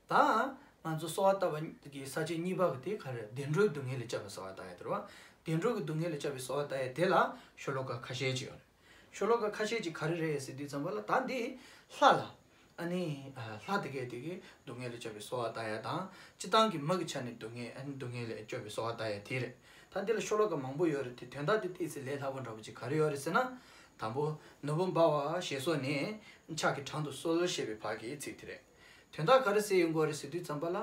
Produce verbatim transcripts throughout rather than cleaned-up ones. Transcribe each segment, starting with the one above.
ད་ང་ཚོ་གསོལ་བ་བཏབ་པ་གི་ས་བཅད་གཉིས་པ་གི་དེ་ག་རེ་རེད། བདེ་འགྲོའི་སྡུག་བསྔལ་ལས་སྐྱབས་པའི་གསོལ་བ་བཏབ་ཡ་དེ་རེད་བ། བདེ་འགྲོ་གི་སྡུག་བསྔལ་ལས་སྐྱབས་པའི་གསོལ་བ་བཏབ་ཡ་དེ་ལ་ཤོ་ལོ་ཀ་ཁ་ཤས་ཅིག་ཡོད་རེད། ཤོ་ལོ་ཀ་ཁ་ཤས་ཅིག་ག་རེ་རེད་ཟེར་དུས་ཙམ་པ་ལ། ད་འདི་ལྷ་ལ། ཨ་ནི་ལྷ་དེ་གས་དེ་གི་སྡུག་བསྔལ་ལས་སྐྱོབ་པའི་གསོལ་བ་བཏབ་ཡ་དང་། སྤྱིར་བཏང་གི་མི་གི་ཆ་ནས་སྡུག་བསྔལ། ཨ་ནི་སྡུག་བསྔལ་ལས་སྐྱོབ་པའི་གསོལ་བ་བཏབ་ཡ་དེ་རེད། ད་འདི་ལ་ཤོ་ལོ་ཀ་མང་པོ་ཡོད་རེད་དེ། དོན་དག་དེ་ཏོག་ཙམ་ལས་སླ་པོ་འདྲ་པོ་ཅིག་ག་རེ་ཡོད་རེད་ཟེར་ན། དང་པོ། ནོར་བུ་འབར་བ་ཞེས་སོགས་ནས། ཕྱག་གི་དྲུང་དུ་གསོལ་ཞེས་པའི་བར་གྱི་ཚིག་དེ་རེད། དོན་དག་ག་རེ་ཟེར་ཡོང་གི་ཡོད་རེད་ཟེར་དུས་ཙམ་པ་ལ།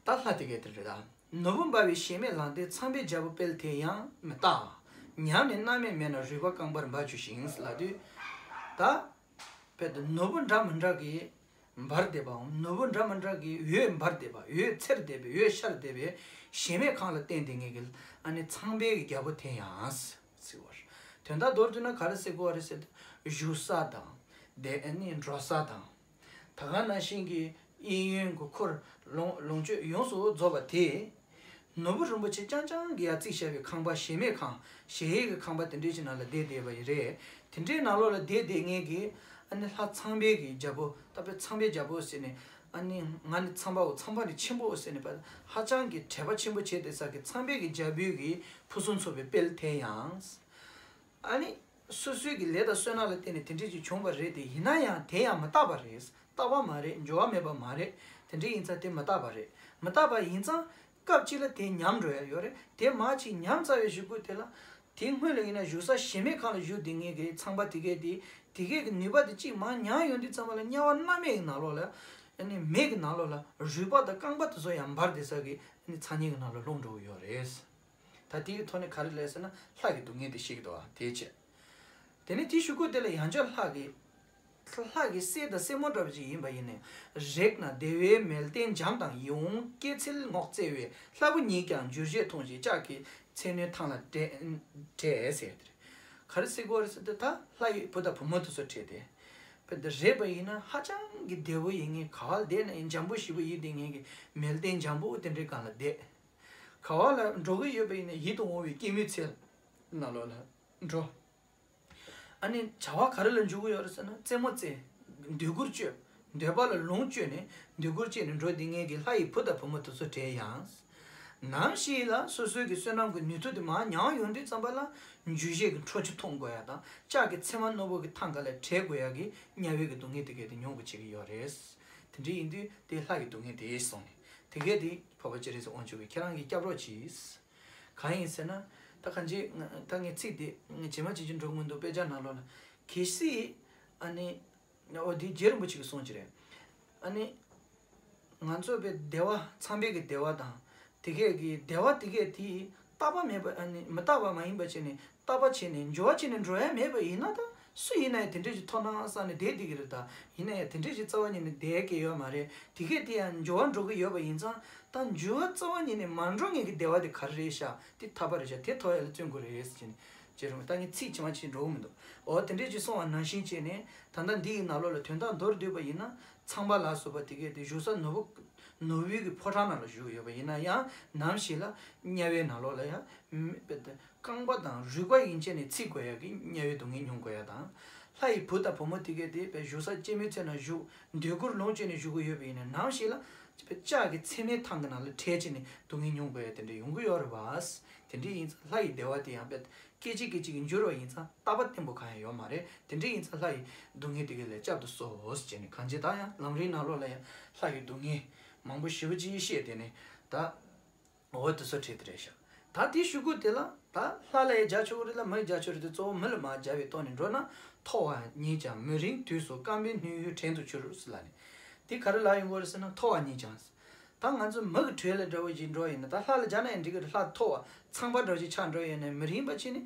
ད་ལྷ་དེ་གས་དེ་རེད་ད། ནོར་བུ་འབར་བའི་གཞལ་མེད་ལམ། དེ་ཚངས་པའི་རྒྱལ་པོ་དཔལ་དེ་ཡང་མི་རྟག། ཉམས་ནས་རྣམ་སྨིན་མེད་ན། རུས་པ་རྐང་པར་འབར་འགྱུར་ཞིང་ལབ་དུས། ད་དཔེ་དེ་ནོར་བུ་འདྲ་མི་འདྲ་གི་འབར་བསྡད་པའམ། ནོར་བུ་འདྲ་མི་འདྲ་གི་འོད་འབར་བསྡད་པ། འོད་འཚེར་བསྡད་པའི། འོད་ཤར་བསྡད་པའི་གཞལ་མེད་ཁང་ལ་བརྟེན་བསྡད་མཁན་གྱི། ཨ་ནི་ཚངས་པའི་གི་རྒྱལ་པོ་དེ་ཡང་ཟེར་བ་རེད། དོན་དག་མདོར་བསྡུས་ན་ག་རེ་ཟེར་དགོས་པ་རེད་ཟེར་དུས། བཞུགས་ས་དང་། དེ་ཨ་ནི་འགྲོ་ས་དང་། ད་ག་ནང་བཞིན་གྱི་གཡས་གཡོན་གྱི་འཁོར་ལོངས་ལོངས་སྤྱོད་ཡོངས་སུ་རྫོགས་པ་དེ། ནོར་བུ་རིན་པོ་ཆེ་རྐྱང་རྐྱང་གིས་ཡར་བརྩིགས་བཞག་པའི་ཁང་པ། གཞལ་མེད་ཁང་། གཞལ་ཡས་ཀྱི་ཁང་པ་དེ་འདྲའི་ཅིག་ནང་ལ་བསྡད་བསྡད་པ་ཡིན་རེད། དེ་འདྲའི་ནང་ལོགས་ལ་བསྡད་བསྡད་མཁན་གྱི། ཨ་ནི་ལྷ་ཚངས་པའི་གི་རྒྱལ་པོ། ད་དཔེ་ཚངས་པའི་རྒྱལ་པོ་ཟེར་ནས། ཨ་ནི་ང་ནི་ཚངས་པའོ། ཚངས་པ་ནི་ཆེན་པོའོ་ཟེར་ནས། ཧ་ཅང་གི་དད་པ་ཆེན་པོ་བྱས་བསྡད་ས་གི་ཚངས་པའི་གི་རྒྱལ་པོའི་གི་ཕུན་སུམ་ཚོགས་པའི་དཔལ་དེ་ཡང་། ཨ་ནི་སོ་སོའི་གི་ལས་དང་བསོད་ནམས་ལ་བརྟེན་ནས་དེ་འདྲས་ཅིག་བྱུང་བ་རེད་དེ། ཡིན་ན་ཡང་དེ་ཡང་མི་རྟག་པ་རེད། རྟག་པ་མ་རེད། འགྱུར་བ་མེད་པ་མ་རེད། དེ་འདྲས་ཡིན་ཙང་དེ་མི་རྟག་པ་རེད། མི་རྟག་པ་ཡིན་ཙང་སྐབས་གཅིག་ལ་དེ་ཉམས་འགྲོ་ཡ་ཡོད་རེད། དེ་མར་ཅིག་ཉམས་ཚར་བའི་གཞུག་གུ་དེ་ལ། དེ་སྔོན་ལ་ཡིན་ན་བཞུགས་ས་གཞལ་མེད་ཁང་ལ་བཞུགས་བསྡད་མཁན་གྱི་ཚངས་པ་དེ་གས་དེ། དེ་གས་ཀྱི་ནུས་པ་དེ་གཅིག་མར་ཉམས་ཡོང་དུས་ཙམ་པ་ལ། དམྱལ་བ་མནར་མེད་ཀྱི་ནང་ལོགས་ལ། ཨ་ནི་མེ་གི་ནང་ལོགས་ལ་རུས་པ་དང་རྐང་པ་དེ་ཚོ་ཡང་འབར་བསྡད་ས་གི། ཨ་ནི་ཚ་དམྱལ་གྱི་ནང་ལ་ལྷུང་འགྲོ་གི་ཡོད་རེད། ད་དེའི་ཐོག་ནས་ག་རེ་ལབ་ཟེར་ན། ལྷ་གི་སྡུག་བསྔལ་དེ་བཤད་ཀྱི་འདུག་ཨ། དེའི་ཕྱིར། དེ་ནས་དེའི་གཞུག་གུ་དེ་ལ་ཡང་བསྐྱར་ལྷ་གི། ལྷ་གི་སྲས་དང་སྲས་མོ་འདྲ་བ་ཅིག་ཡིན་པ་ཡིན་ནའི། རེག་ན་བདེ་བའི་མལ་སྟན་འཇམ་དང་ཡིད་འོང་སྐྱེད་ཚལ་ངོགས་བརྩེ་བས། ལྷ་བུ་ཉིད་ཀྱང་འགྱུར་བྱེད་མཐོང་ཞིང་ལྕགས་ཀྱི་ཚེར་སྣའི་ཐང་ལ་བྲེད་བྲེད་ཟེར་དེ་རེད། ག་རེ་ཟེར་དགོས་རེད་ཟེར་དུས། ད་ལྷ་ཡི་བུ་དང་བུ་མོ་དེ་ཚོ་བྲེད་དེ། དཔེ་འདི་རེག་པ་ཡིན་ན་ཧ་ཅང་གི་བདེ་བོ་ཡིན་མཁན། ག་བ་ལ་བསྡད་ན་ཡང་འཇམ་པོ་ཞེ་པོ་ཡིན་བསྡད་མཁན་གྱི་མལ་སྟན་འཇམ་པོ་དེ་འདྲའི་སྒང་ལ་བསྡད། ག་བ་ལ་འགྲོ་གི་ཡོད་པ་ཡིན་ན་ཡིད་དུ་འོང་བའི་སྐྱེད་མོས་ཚལ་ནང་ལོགས་ལ་འགྲོ། ཨ་ནི་བྱ་བ་ག་རེ་ལ་འཇུག་གི་ཡོད་རེད་ཟེར་ན། རྩེད་མོ་རྩེ། འདོད་རྒུར་སྤྱོད། འདོད་པ་ལ་ལོངས་སྤྱོད་ནས་འདོད་རྒུར་སྤྱད་ནས་འགྲོ་བསྡད་མཁན་གྱི་ལྷ་ཡི་བུ་དང་བུ་མོ་དེ་ཚོ་བྲེད་ཡང་། ནམ་ཞིག་ལ་སོ་སོའི་གི་བསོད་ནམས་ཀྱི་ནུས་མཐུ་དེ་མར་ཉམས་ཡོང་དུས་ཙམ་པ་ལ། འགྱུར་བྱེད་ཀྱི་ཁྲོ་ཆུ་འཐུང་དགོས་ཡ་དང་། ལྕགས་ཀྱི་ཚེར་མ་རྣོ་པོ་གི་ཐང་ག་ལ་བྲེད་དགོས་ཡ་གི་དམྱལ་བའི་གི་སྡུག་བསྔལ་དེ་གས་དེ་མྱོང་དགོས་བྱེད་ཀྱི་ཡོད་རེད། དེ་འདྲ་ཡིན་དུས་དེ་ལྷ་ཡི་སྡུག་བསྔལ་དེ་སོང་ནས། དེ་གས་དེ་འཕགས་པ་སྤྱན་རས་གཟིགས་དབང་ཕྱུག་གིས་ཁྱེད་རང་གིས་སྐྱབས་རོགས་གྱིས། གང་ཡིན་ཟེར་ན། ད་གང་ཅི་ང་ད་ངས་ཚིག་དེ་ངས་ཇི་མ་ཇི་བཞིན་འགྲོ་གི་མི་འདུག་དཔེ་ཆ་ནང་ལོགས་ལ། གལ་སྲིད། ཨ་ནི། འོ་དེ་རྗེ་རིན་པོ་ཆེ་གིས་གསུངས་ཀྱི་རེད། ཨ་ནི། ང་ཚོ་དཔེ་བདེ་བ། ཚངས་པའི་གི་བདེ་བ་དང་། དེ་གས་ཀྱི་བདེ་བ་དེ་གས་དེ་རྟག་པ་མེད་པ། ཨ་ནི་མི་རྟག་པ་མ་ཡིན་པ་བྱས་ནས། རྟག་པ་བྱས་ནས་འགྱུར་བ་བྱས་ནས་འགྲོ་ཡ་མེད་པ་ཡིན་ན། ད་སུ་ཡིན་ན་ཡང་དེ་འདྲས་ཅིག་ཐོབ་ན་བསམ་ནས་བསྡད་བསྡད་ཀྱི་རེད། ད་ཡིན་ན་ཡང་དེ་འདྲས་ཅིག་རྩ་བ་ཉིད་ནས་བསྡད་ཀྱི་ཡོད་མ་རེད། དེ་གས་དེ་ཡང་འགྱུར་བ་འགྲོ་གི་ཡོད་པ་ཡིན་ཙང་། ད་འགྱུར་བ་རྩ་བ་ཉིད་ནས་མ་འགྲོ་མཁན་གྱི་བདེ་བ་དེ་ག་རེ་རེད་ཤག་དེ་ཐར་པ་རེད་ཤག་དེ་ཐོབ་ཡ་ལ་བརྩོན་དགོས་རེད་ཟེར་ནས། ཅེས་རུང་ད་ངས་ཚིག་ཇི་མ་ཇི་བཞིན་འགྲོ་གི་མི་འདུག་འོ་དེ་འདྲས་ཅིག་གསུངས་པ་ནང་བཞིན་བྱས་ནས། ད་ལྟ་འདི་ཡི་ནང་ལོགས་ལ་དོན་དག་མདོར་བསྡུས་པ་ཡིན་ན། ཚངས་པ་ལ་སོགས་པ་དེ་གས་དེ་བཞུགས་ས་ནོར་བུ། ནོར་བུའི་གི་ཕོ་བྲང་ནང་ལ་བཞུགས་ཡོད་པ་ཡིན་ན་ཡང་། ནམ་ཞིག་ལ་དམྱལ་བའི་ནང་ལོགས་ལ་ཡང་། རྐང་པ་དང་རུས་པ་ཡན་ཆད་ནས་ཚིག་དགོས་ཡ་གི་དམྱལ་བའི་སྡུག་བསྔལ་མྱོང་དགོས་ཡ་དང་། ལྷ་ཡི་བུ་དང་བུ་མོ་དེ་གས་དེ་དཔེ་བཞུགས་ས་སྐྱེད་མོས་ཚལ་ནང་བཞུགས། འདོད་རྒུར་ལོངས་སྤྱོད་ནས་བཞུགས་ཀྱི་ཡོད་པ་ཡིན་ན། ནམ་ཞིག་ལ་དཔེ་ལྕགས་ཀྱི་ཚེར་མའི་ཐང་གི་ནང་ལ་བྲེད་བྱས་ནས་སྡུག་བསྔལ་མྱོང་དགོས་ཡ་དེ་འདྲ་ཡོང་གི་ཡོད་རེད་པ། དེ་འདྲ་ཡིན་ཙང་ལྷ་ཡི་བདེ་བ་དེ་ཡང་དཔེ་སྐད་ཅིག་སྐད་ཅིག་གིས་འགྱུར་བ་ཡིན་ཙང་རྟག་པ་བརྟན་པོ་གང་ཡང་ཡོད་མ་རེད། དེ་འདྲ་ཡིན་ཙང་ལྷ་ཡི་སྡུག་བསྔལ་དེ་གས་ལས་བསྐྱབ་ཏུ་གསོལ་ཟེར་ནས། གང་ཅི་ད་ཡང་ལམ་རིམ་ནང་ལོགས་ལ་ཡང་ལྷ་ཡི་སྡུག་བསྔལ་མང་པོ་ཞེ་པོ་ཅིག་བཤད་དེ་ནས་ད། འོ་དེ་ཚོ་བྲིས་དེ་རེད་ཤག་ད་དེའི་གཞུག་གུ་དེ་ལ། ད་ལྷ་ལ་ཡང་རྒྱ་ཆོག་གི་རེད་ལ། མི་ཡི་རྒྱ་ཆོག་རེད་དེ། གཙོ་བོ་མི་ལ་མར་རྒྱ་བའི་ཐོག་ནས་འགྲོ་ན། མཐོ་བ་ཉིད་ཀྱང་མི་རིང་དུས་སུ་རྐང་པའི་སྣོད་ཡུལ་བྲན་དུ་གྱུར་ཟེར་ལབ་ནས། དེ་ག་རེ་ལབ་ཡོང་གི་རེད་ཟེར་ན། མཐོ་བ་ཉིད་ཀྱང་། ད་ང་ཚོ་མི་གི་གྲས་ལ་འདྲ་བོ་ཞིག་འགྲོ་ཡིན་ན། ད་ལྷ་ལ་སྦྱར་ན་ཡང་འགྲིག་གི་རེད། ལྷ་མཐོ་བ་ཚངས་པ་འདྲ་བོ་ཞིག་ཆགས་འགྲོ་ཡིན་ན། མི་རིང་བ་བྱས་ནས་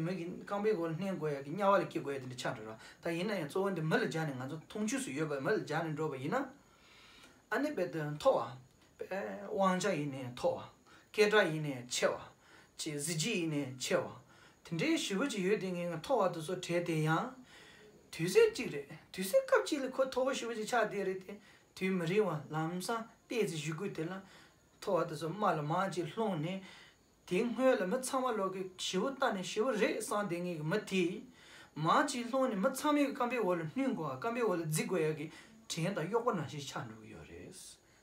མི་གི་རྐང་པའི་འོག་ལ་མནན་དགོས་ཡ་གི་དམྱལ་བ་ལ་སྐྱེ་དགོས་ཡ་དེ་འདྲ་ཆགས་འགྲོ་ར། ད་ཡིན་ན་ཡང་གཙོ་བོ་འདི་མི་ལ་སྦྱར་ནས། ང་ཚོ་མཐོང་ཆོས་སུ་ཡོད་པ་མི་ལ་སྦྱར་ནས་འགྲོ་བ་ཡིན་ན། ཨ་ནི་དཔེ་དེ་མཐོ་བ། དཔེ་དབང་ཆ་ཡིན་ནའི་མཐོ་བ། སྐད་གྲགས་ཡིན་ནའི་ཆེ་བ། ཅེས་གཟི་བརྗིད་ཡིན་ནའི་ཆེ་བ། དེ་འདྲའི་ཞེ་པོ་ཅིག་ཡོད་དེ། ངས་ང་མཐོ་བ་དེ་ཚོ་བྲིས་དེ་ཡང་། དུས་ཚོད་གཅིག་རེད། དུས་ཚོད་སྐབས་གཅིག་ལ་ཁོ་མཐོ་བོ་ཞེ་པོ་ཅིག་ཆགས་བསྡད་རེད་དེ། དུས་མི་རིང་བ་ལམ་སང་ཏོག་ཙམ་གཞུག་གུ་དེ་ལ། མཐོ་བ་དེ་ཚོ་དམའ་ལ་མར་ཅིག་ལྷུང་ནས། དེའི་སྔོན་ལ་མི་ཚང་མ་ལོག་གི་ཞེ་པོ་ལྟ་ནས་ཞེ་པོ་རེད་བསམ་བསྡད་མཁན་གྱི་མི་དེས། མར་ཅིག་ལྷུང་ནས་མི་ཚང་མའི་རྐང་པའི་འོག་ལ་བསྣུན་དགོས། རྐང་པའི་འོག་ལ་འཛེག་དགོས་ཡ་གི་ བྲན་དང་གཡོག་པོ་ནང་བཞིན་ཆགས་འགྲོ་གི་ཡོད་རེད།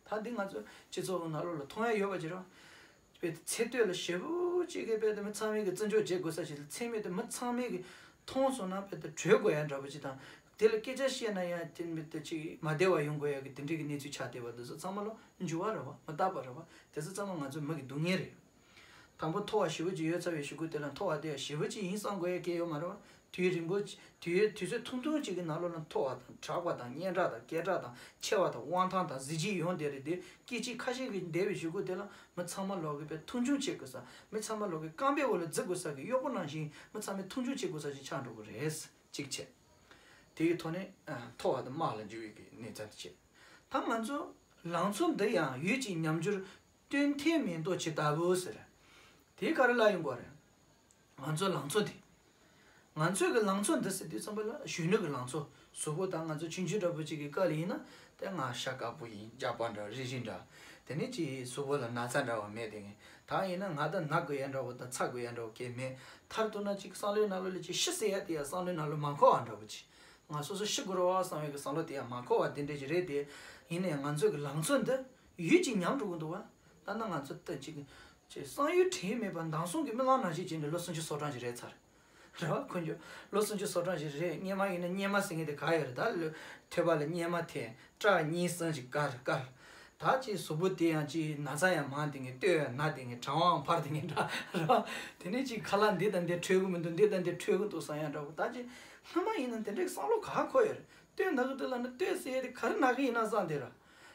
ད་འདི་ང་ཚོ་སྤྱི་ཚོགས་ནང་ལོགས་ལ་མཐོང་ཡ་ཡོད་པ་ཅིག་རེད། དཔེ་ཚེ་སྟོད་ལ་ཞེ་པོ་ཅིག་གིས་དཔེ་དེ་མི་ཚང་མས་ཀྱི་བརྩི་འཇོག་བྱེད་དགོས་ས་ཞིག་ལ། ཚེ་སྟོད་དེ་མི་ཚང་མས་ཀྱི་མཐོང་སོང་ན་དཔེ་དེ་གྲོས་དགོས་ཡ་འདྲ་པོ་ཅིག་དང་། དེ་ལ་སྐད་ཆ་བཤད་ན་ཡང་དེ་མི་དེ་ཅིག་མ་བདེ་བ་ཡོང་དགོས་ཡ་གི་དེ་འདྲའི་གི་གནས་ཚུལ་ཆགས་བསྡད་པ་དེ་ཚོ་ཚང་མ་ལོ་འགྱུར་བ་རེད་བ། མི་རྟག་པ་རེད་བ། དེ་ཚོ་ཚང་མ་ང་ཚོའི་མི་གི་སྡུག་བསྔལ་རེད། དང་པོ་མཐོ་བ་ཞེ་པོ་ཅིག་ཡོད་ཚར་བའི་གཞུག་གུ་དེ་ལ་མཐོ་བ་དེ་ཞེ་པོ་ཅིག་ཡིན་བསམ་དགོས་ཡ་གལ་ཡོད་མ་རེད་བ། དུས་རིང་པོ་ཅིག་དུས་དུས་ཚོད་ཐུང་ཐུང་ཅིག་གི་ནང་ལོགས་ལ་མཐོ་བ་དང་དྲག་པ་དང་སྙན་གྲགས་དང་སྐད་གྲགས་དང་ཆེ་བ་དང་དབང་ཐང་དང་གཟི་བརྗིད་ཡོང་བསྡད་རེད་དེ། སྐད་ཅིག་ཁ་ཤས་ཀྱི་བསྡད་པའི་གཞུག་གུ་དེ་ལ་མི་ཚང་མ་ལོག་གི་དཔེ་མཐོང་ཆུང་བྱེད་དགོས་ས། མི་ཚང་མ་ལོག་གི་རྐང་པའི་འོག་ལ་འཛེག་དགོས་ས་གི་གཡོག་པོ་ནང་བཞིན་མི་ཚང་མས་མཐོང་ཆུང་བྱེད་དགོས་ས་ཞིག་ཆགས་འགྲོ་གི་རེད། གཅིག་བྱས། དེ་གི་ཐོག་ནས་ཨ། མཐོ་བ་དང་དམའ་ལ་འགྱུར་བའི་གི་གནས་ཚུལ་དེ་བྱས། ད་ང་ཚོ་ལང་ཚོ་འདི་ཡང་ཡུལ་གྱི་ཉམས་འགྱུར་སྟོན་ཐེངས་མེ་ཏོག་ཇི་ལྟ་བུ་ཟེར། དེ་ག་རེ་ལབ་ཡོང་གི་རེད། ང་ཚོའི་ལང་ཚོ་འདི། ང་ཚོའི་གི་ལང་ཚོ་འདི་ཟེར་དུས་ཙམ་པ་ལ་གཞོན་ནུ་གི་ལང་ཚོ། གཟུགས་པོ་དང་ང་ཚོ་ཆུང་ཆུང་འདྲ་པོ་ཅིག་གི་སྐབས་ལ་ཡིན་ན་དེ་ང་ཤ་དཀར་པོ་ཡིན། རྒྱགས་པ་འདྲ་རིལ་རིལ་འདྲ། དེ་ནས་ཅིག་གཟུགས་པོ་ལ་ན་ཚ་འདྲ་བ་མེད། དེ་ངས་ད་ཡིན་ན་ང་ད་ན་དགོས་ཡ་འདྲ་བོ་དང་ཚ་དགོས་ཡ་འདྲ་བོ་གས་མེད། མཐར་གཏུགས་ན་ཅིག་བསམ་བློའི་ནང་ལོགས་ལ་ཅིག་ཤི་ཟེར་ཡ་དེ་ཡ་བསམ་བློའི་ནང་ལོགས་མ་འཁོར་བ་འདྲ་བོ་ཅིག་ང་སོ་སོ་ཤི་དགོས་རེད་བ་བསམ་ཡ་གི་བསམ་བློ་དེ་ཡ་མ་འཁོར་བ་དེ་འདྲ་ཅིག་རེད་དེ། ཡིན་ནའི་ང་ཚོའི་གི་ལང་ཚོ་འདི་ཡུལ་གྱིས་ཉམས་འགྲོ་གི་འདུག་བ། ད་ནི་ང་ཚོ་ད་ཅིག་ཅིག་བསམ་ཡུལ་དྲན་མེད་པ་མདང་སུམ་གྱི་རྨི་ལམ་ནང་བཞིན་བྱས་ནས་ལོ་སུམ་ཅུ་སོ་གྲངས་ཅིག་རེད་ཚར། རེད་བ། ཁོ་ཚོ་ལོ་སུམ་ཅུ་སོ་གྲངས་ཤིག་རེད། སྔོན་མ་ཡིན་ན་སྔོན་མ་ཟེར་མཁན་དེ་ག་ཡོད་རེད། ད་ལོ་ཐོད་པ་ལ་སྔོན་མ་ཐེབས། སྐྲ་གཉིས་གསུམ་ཞིག་དཀར་དཀར། ད་ཅིག་གཟུགས་པོ་དེ་ཡང་ཅིག་ན་ཚ་ཡང་མང་དེ་ངས་ལྟོས་ཡང་ན་དེ་ངས་གྲང་བའང་འཕར་དེ་ངས་འདྲ་རེད་བ། དེ་ནས་ཅིག་ཁ་ལག་འདི་དང་འདི་འཕྲོད་གི་མི་འདུག་འདི་དང་འདི་འཕྲོད་གི་འདུག་བསམ་ཡང་འདྲ་བོ། ད་ཅིག་སྔོན་མ་ཡིན་ན་དེ་འདྲའི་བསམ་བློ་ག་འཁོར་ཡོད་རེད། ལྟོས་ན་གི་འདུག་ལབ་ན་ལྟོས་ཟེར་ཡས་དེ་ག་རེ་ན་གི་ཡིན་ན་བསམ་དེ་ར།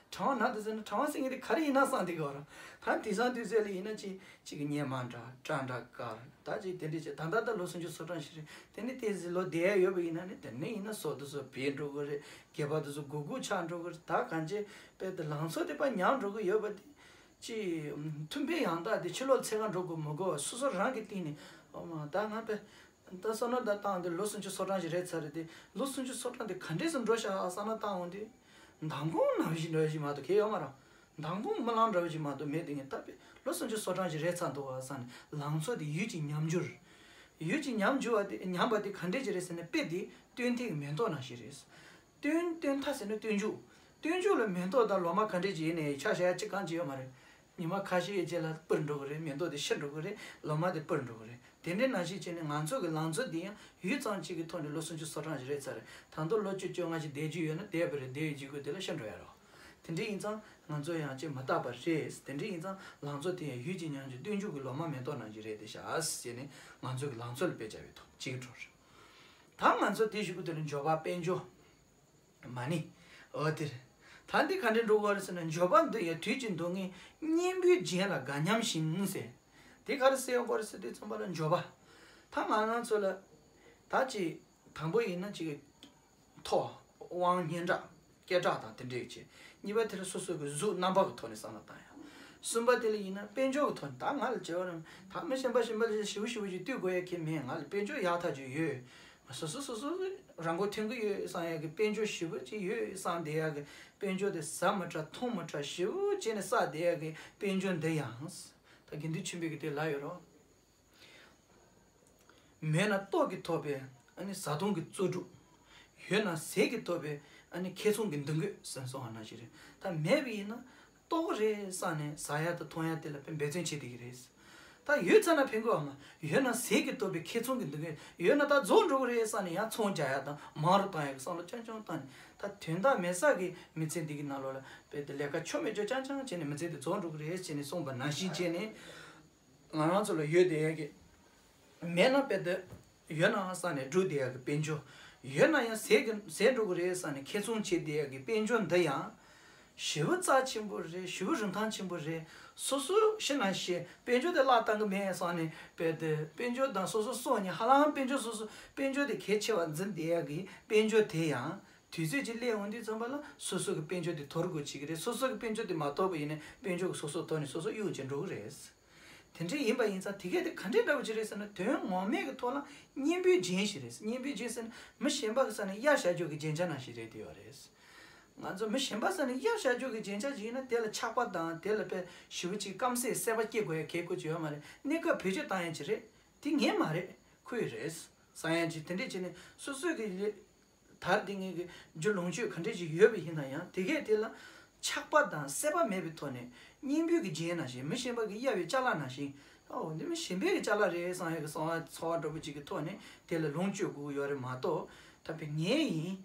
གྲང་བ་ན་དེ་ཟེར་ན་གྲང་བ་ཟེར་མཁན་དེ་ག་རེ་ཡིན་ན་བསམ་དེ་ག་ར། ད་དེང་སང་དུས་ཚོད་ལ་ཡིན་ན་ཅིག་ཅིག་གི་སྔོན་མ་འདྲ་སྐྲ་འདྲ་དཀར། ད་ཅིག་དེ་འདྲ་བྱས། ད་ད་ལྟ་ལོ་སུམ་ཅུ་སོ་གྲངས་ཤིག་རེད། དེ་ནས་དེ་ཟིག་ལོ་བསྡད་ཡ་ཡོད་པ་ཡིན་ན་ནི་དེ་ནས་ཡིན་ན་ཟོག་དེ་ཚོ་བུད་འགྲོ་གི་རེད། སྒལ་པ་དེ་ཚོ་གུག་གུག་ཆགས་འགྲོ་གི་རེད། ད་གང་ཅི་དཔེ་དེ་ལང་ཚོ་དེ་ཕར་ཉམས་འགྲོ་གི་ཡོད་པ་དེ། ཅིག་མཐུན་དཔེ་ཡང་དག་དེ་ཕྱི་ལོགས་འཚོལ་ག་འགྲོ་དགོས་མི་དགོས་པ་སོ་སོ་རང་གི་སྟེང་ནས། ཨོ་མ་ད་ང་དཔེ་ད་བསམ་བློ་ད་བཏང་དུས་ལོ་སུམ་ཅུ་སོ་གྲངས་ཤིག་རེད་ཚར་རེད་དེ། ལོ་སུམ་ཅུ་སོ་གྲངས་དེ་ག་འདྲས་སུ་འགྲོ་ཤག་བསམ་བློ་བཏང་འོང་དུས། མདང་དགོང་ནང་བཞིན་འདྲ་ཞིག་མ་གཏོགས་གལ་ཡོད་མ་རེད། མདང་དགོང་རྨི་ལམ་འདྲ་ཞིག་མ་གཏོགས་མེད། དེ་ངས་ད་དཔེ་ལོ་སུམ་ཅུ་སོ་གྲངས་ཤིག་རེད་ཚར་འདུག་བ་བསམ་ནས། ལང་ཚོ་དེ་ཡུལ་གྱི་ཉམས་འགྱུར། ཡུལ་གྱི་ཉམས་འགྱུར་བ་དེ་ཉམས་པ་དེ་ག་འདྲས་ཅིག་རེད་ཟེར་ན། དཔེ་དེ་སྟོན་ཐེངས་མེ་ཏོག་ནང་བཞིན་རེད། སྟོན་སྟོན་མཐའ་ཟེར་ན་སྟོན་མཇུག་སྟོན་མཇུག་ལ་མེ་ཏོག་དང་ལོ་མ་ག་འདྲས་ཅིག་ཡིན་ནའི་ཆ་བཞག་ཡ་གཅིག་རྐང་གཅིག་ཡོད་མ་རེད། ཉི་མ་ཁ་ཤས་རྗེས་ལ་སྤུར་འགྲོ་གི་རེད། མེ་ཏོག་དེ་ཤི་འགྲོ་གི་རེད། ལོ་མ་དེ་སྤུར་འགྲོ་གི་རེད། དེ་འདྲའི་ནང་བཞིན་བྱས་ནས་ང་ཚོ་གི་ལང་ཚོ་འདི་ཡང་ཡུད་ཙམ་ཅིག་གི་ཐོག་ནས་ལོ་སུམ་ཅུ་སོ་གྲངས་ཤིག་རེད་ཚར་རེད། ད་དུང་ལོ་བཅུ་བཅོ་ལྔ་ཞིག་བསྡད་རྒྱུ་ཡོད་ན་བསྡད་པ་རེད། བསྡད་ཡོད་རྒྱུ་དེ་ལ་ཤི་འགྲོ་ཡ་རེད། དེ་འདྲ་ཡིན་ཙང་ང་ཚོ་ཡང་ཅིག་མི་རྟག་པ་རེད། དེ་འདྲ་ཡིན་ཙང་ལང་ཚོ་དེ་ཡང་ཡུད་ཀྱི་ཉམས་ཀྱི་སྟོན་མཇུག་གི་ལོ་མ་མེ་ཏོག་ནང་བཞིན་རེད་དེ་ཤག་ཟེར་ནས་ང་ཚོ་གི་ལང་ཚོ་ལ་དཔེ་བྱ་བའི་ཐོག་གཅིག་འགྲོ་རེད། ད་ང་ཚོ་དེ་ཞུ་གི་དེ་ལ་འབྱོར་པ་དཔལ་འབྱོར། མ་ཎི། འོ་དེ་རེད། ད་འདི་ག་འདྲ་འགྲོ་གི་རེད་ཟེར་ན། འབྱོར་པ་འདི་ཡང་དུས་ཀྱི་སྡུག་བསྔལ་གཉེན་པོའི་རྒྱན་ལ་དགའ་སྙམ་ཞིང་ཟེར། དེ་ག་རེ་ཟེར་ཡོང་གི་རེད་ཟེར་དུས་ཙམ་པ་ལ་འབྱོར་པ། ད་ང་རང་ཚོ་ལ་ད་ཅིག་དང་པོ་ཡིན་ན་ཅིག་མཐོ། དབང་སྙན་གྲགས། སྐད་གྲགས་དང་དེ་འདྲའི་ཆེད། གཉིས་པ་དེ་ལ་སོ་སོ་གི་གཟུགས་རྣམ་པ་གི་ཐོག་ནས་བསམ་བློ་བཏང་ཡ། གསུམ་པ་དེ་ལ་ཡིན་ན་དཔལ་འབྱོར་གི་ཐོག་ནས། ད་ང་ལ་བྱེད་པ་རང་ད་མི་གཞན་པ་གཞན་པ་ལ་ཞེ་པོ་ཞེ་པོ་ཞིག་ལྟོས་དགོས་ཡ་གི་མེད། ང་ལ་དཔལ་འབྱོར་ཡག་ཐག་ཆོད་ཡོད། སོ་སོ་སོ་སོ་རང་མགོ་ཐོན་གི་ཡོད་བསམ་ཡ་གི་དཔལ་འབྱོར་ཞེ་པོ་ཅིག་ཡོད་བསམ་བསྡད་ཡ་གི་དཔལ་འབྱོར་དེ་ཟ་མི་དྲག་འཐུང་མི་དྲག་ཞེ་པོ་བྱས་ནས་བསགས་བསྡད་ཡ་གི་དཔལ་འབྱོར་འདི་ཡང་། ད་དགེ་འདུན་ཆོས་འཕེལ་གྱིས་དེ་ལབ་ཡོད་རེད། མེད་ན་ལྟོགས་ཀྱིས་ཐོབ་པའི་ཨ་ནི་བཟའ་བཏུང་གི་བཙོག་གྲུབ། ཡོད་ན་ཟས་ཀྱིས་ཐོབ་པའི་ཨ་ནི་ཁེ་ཚོང་གི་འདུ་འགོད་ཟེར་སོང་བ་ནང་བཞིན་རེད། ད་མེད་པ་ཡིན་ན་ལྟོགས་རེད་བསམ་ནས་ཟ་ཡ་དང་འཐུང་ཡ་དེ་ལ་དཔེ་འབད་བརྩོན་བྱེད་བསྡད་ཀྱི་རེད། ད་ཡོད་ཚར་ན་ཕན་གི་བ་མ། ཡོད་ན་ཟས་ཀྱིས་ཐོབ་པའི་ཁེ་ཚོང་གི་འདུ་འགོད། ཡོད་ན་ད་རྫོགས་འགྲོ་གི་རེད་བསམ་ནས་ཡང་ཚོང་རྒྱག་ཡ་དང་མང་རུ་བཏང་ཡ་གི་བསམ་བློ་རྐྱང་རྐྱང་བཏང་ནས། ད་དོན་དག་མེད་ས་གི་མི་ཚེ་འདི་གི་ནང་ལོགས་ལ་དཔེ་དེ་ལས་ཀ་ཆོ་མེད་ཆོ་རྐྱང་རྐྱང་བྱས་ནས་མི་ཚེ་དེ་རྫོགས་འགྲོ་གི་རེད་ཟེར་ནས་གསུངས་པ་ནང་བཞིན་བྱས་ནས། ང་རང་ཚོ་ལ་ཡོད་བསྡད་ཡ་གི་མེད་ན་དཔེ་དེ། ཡོད་ན་བསམ་ནས་སྒྲུབ་བསྡད་ཡ་གི་དཔལ་འབྱོར། ཡོད་ན་ཡང་ཟས་ཀྱི་ཟས་འགྲོ་གི་རེད་བསམ་ནས་ཁེ་ཚོང་བྱེད་བསྡད་ཡ་གི་དཔལ་འབྱོར་འདི་ཡང་། ཞེ་པོ་རྩ་ཆེན་པོ་རེད། ཞེ་པོ་རིན་ཐང་ཆེན་པོ་རེད། སོ་སོ་ཤི་ན་ཤི། དཔལ་འབྱོར་དེ་བརླག་བཏང་གི་མེད་བསམ་ནས་དཔེ་དེ་དཔལ་འབྱོར་དང་སོ་སོ་སྲོག་ནི་ཧ་ལམ་དཔལ་འབྱོར་སོ་སོ་དཔལ་འབྱོར་དེ་གལ་ཆེ་བ་འཛིན་བསྡད་ཡ་གི་དཔལ་འབྱོར་དེ་ཡང་། དུས་ཚོད་ཅིག་སླེབས་འོང་དུས་ཙམ་པ་ལ་སོ་སོ་གི་དཔལ་འབྱོར་དེ་དོར་དགོས་བྱེད་ཀྱི་རེད། སོ་སོ་གི་དཔལ་འབྱོར་དེ་མ་དོར་བ་ཡིན་ན་དཔལ་འབྱོར་གྱིས་སོ་སོ་དོར་ནས་སོ་སོ་གཡུག་བྱས་འགྲོ་གི་རེད། དེ་འདྲ་ཡིན་པ་ཡིན་ཙང་དེ་གས་དེ་ག་འདྲའི་འདྲ་པོ་ཅིག་རེད་ཟེར་ན། དོན་ངོ་མའི་གི་ཐོག་ལ་གཉེན་པོའི་རྒྱན་ཞིག་རེད། གཉེན་པོའི་རྒྱན་ཟེར་ན་མི་གཞན་པ་གི་ས་ནས་གཡར་བཞག་རྒྱུ་གི་རྒྱན་ཆ་ནང་བཞིན་རེད་བསྡད་ཡོད་རེད། ང་ཚོ་མི་གཞན་པ་ས་ནས་གཡར་བཞག་རྒྱུ་གི་རྒྱན་ཆ་ཅིག་ཡིན་ན་དེ་ལ་ཆགས་པ་དང་དེ་ལ་དཔེ་ཞེ་པོ་ཅིག་སྐམ་སའི་སྲེད་པ་སྐྱེ་དགོས་ཡ་གལ་ཁོ་ཅིག་ཡོད་མ་རེད། གནས་སྐབས་བེད་སྤྱོད་བཏང་ཡ་ཅིག་རེད། དེ་ངའི་མ་རེད། ཁོའི་རེད་བསམ་ཡ་ཅིག་དེ་འདྲས་བྱས་ནས་སོ་སོའི་གི་ལས། དར་དེ་ངེད་ཀྱི་རྒྱུ་ལོངས་སྤྱོད་ག་འདྲས་ཅིག་ཡོད་པ་ཡིན་ན་ཡང་དེ་གས་དེ་ལ་ཆགས་པ་དང་སྲེད་པ་མེད་པའི་ཐོག་ནས་གཉེན་པོའི་གི་རྒྱན་ནང་བཞིན་མི་གཞན་པ་གི་གཡར་བའི་ཅ་ལག་ནང་བཞིན། ཨོ་འདི་མི་གཞན་པའི་གི་ཅ་ལག་རེད་བསམ་ཡག་གི་བསམ་པ་ཚོར་བ་འདྲ་པོ་ཅིག་གི་ཐོག་ནས་དེ་ལ་ལོངས་སྤྱོད་དགོས་ཀྱི་ཡོད་རེད་མ་གཏོགས། ད་དཔེ་ངའི་ཡིན།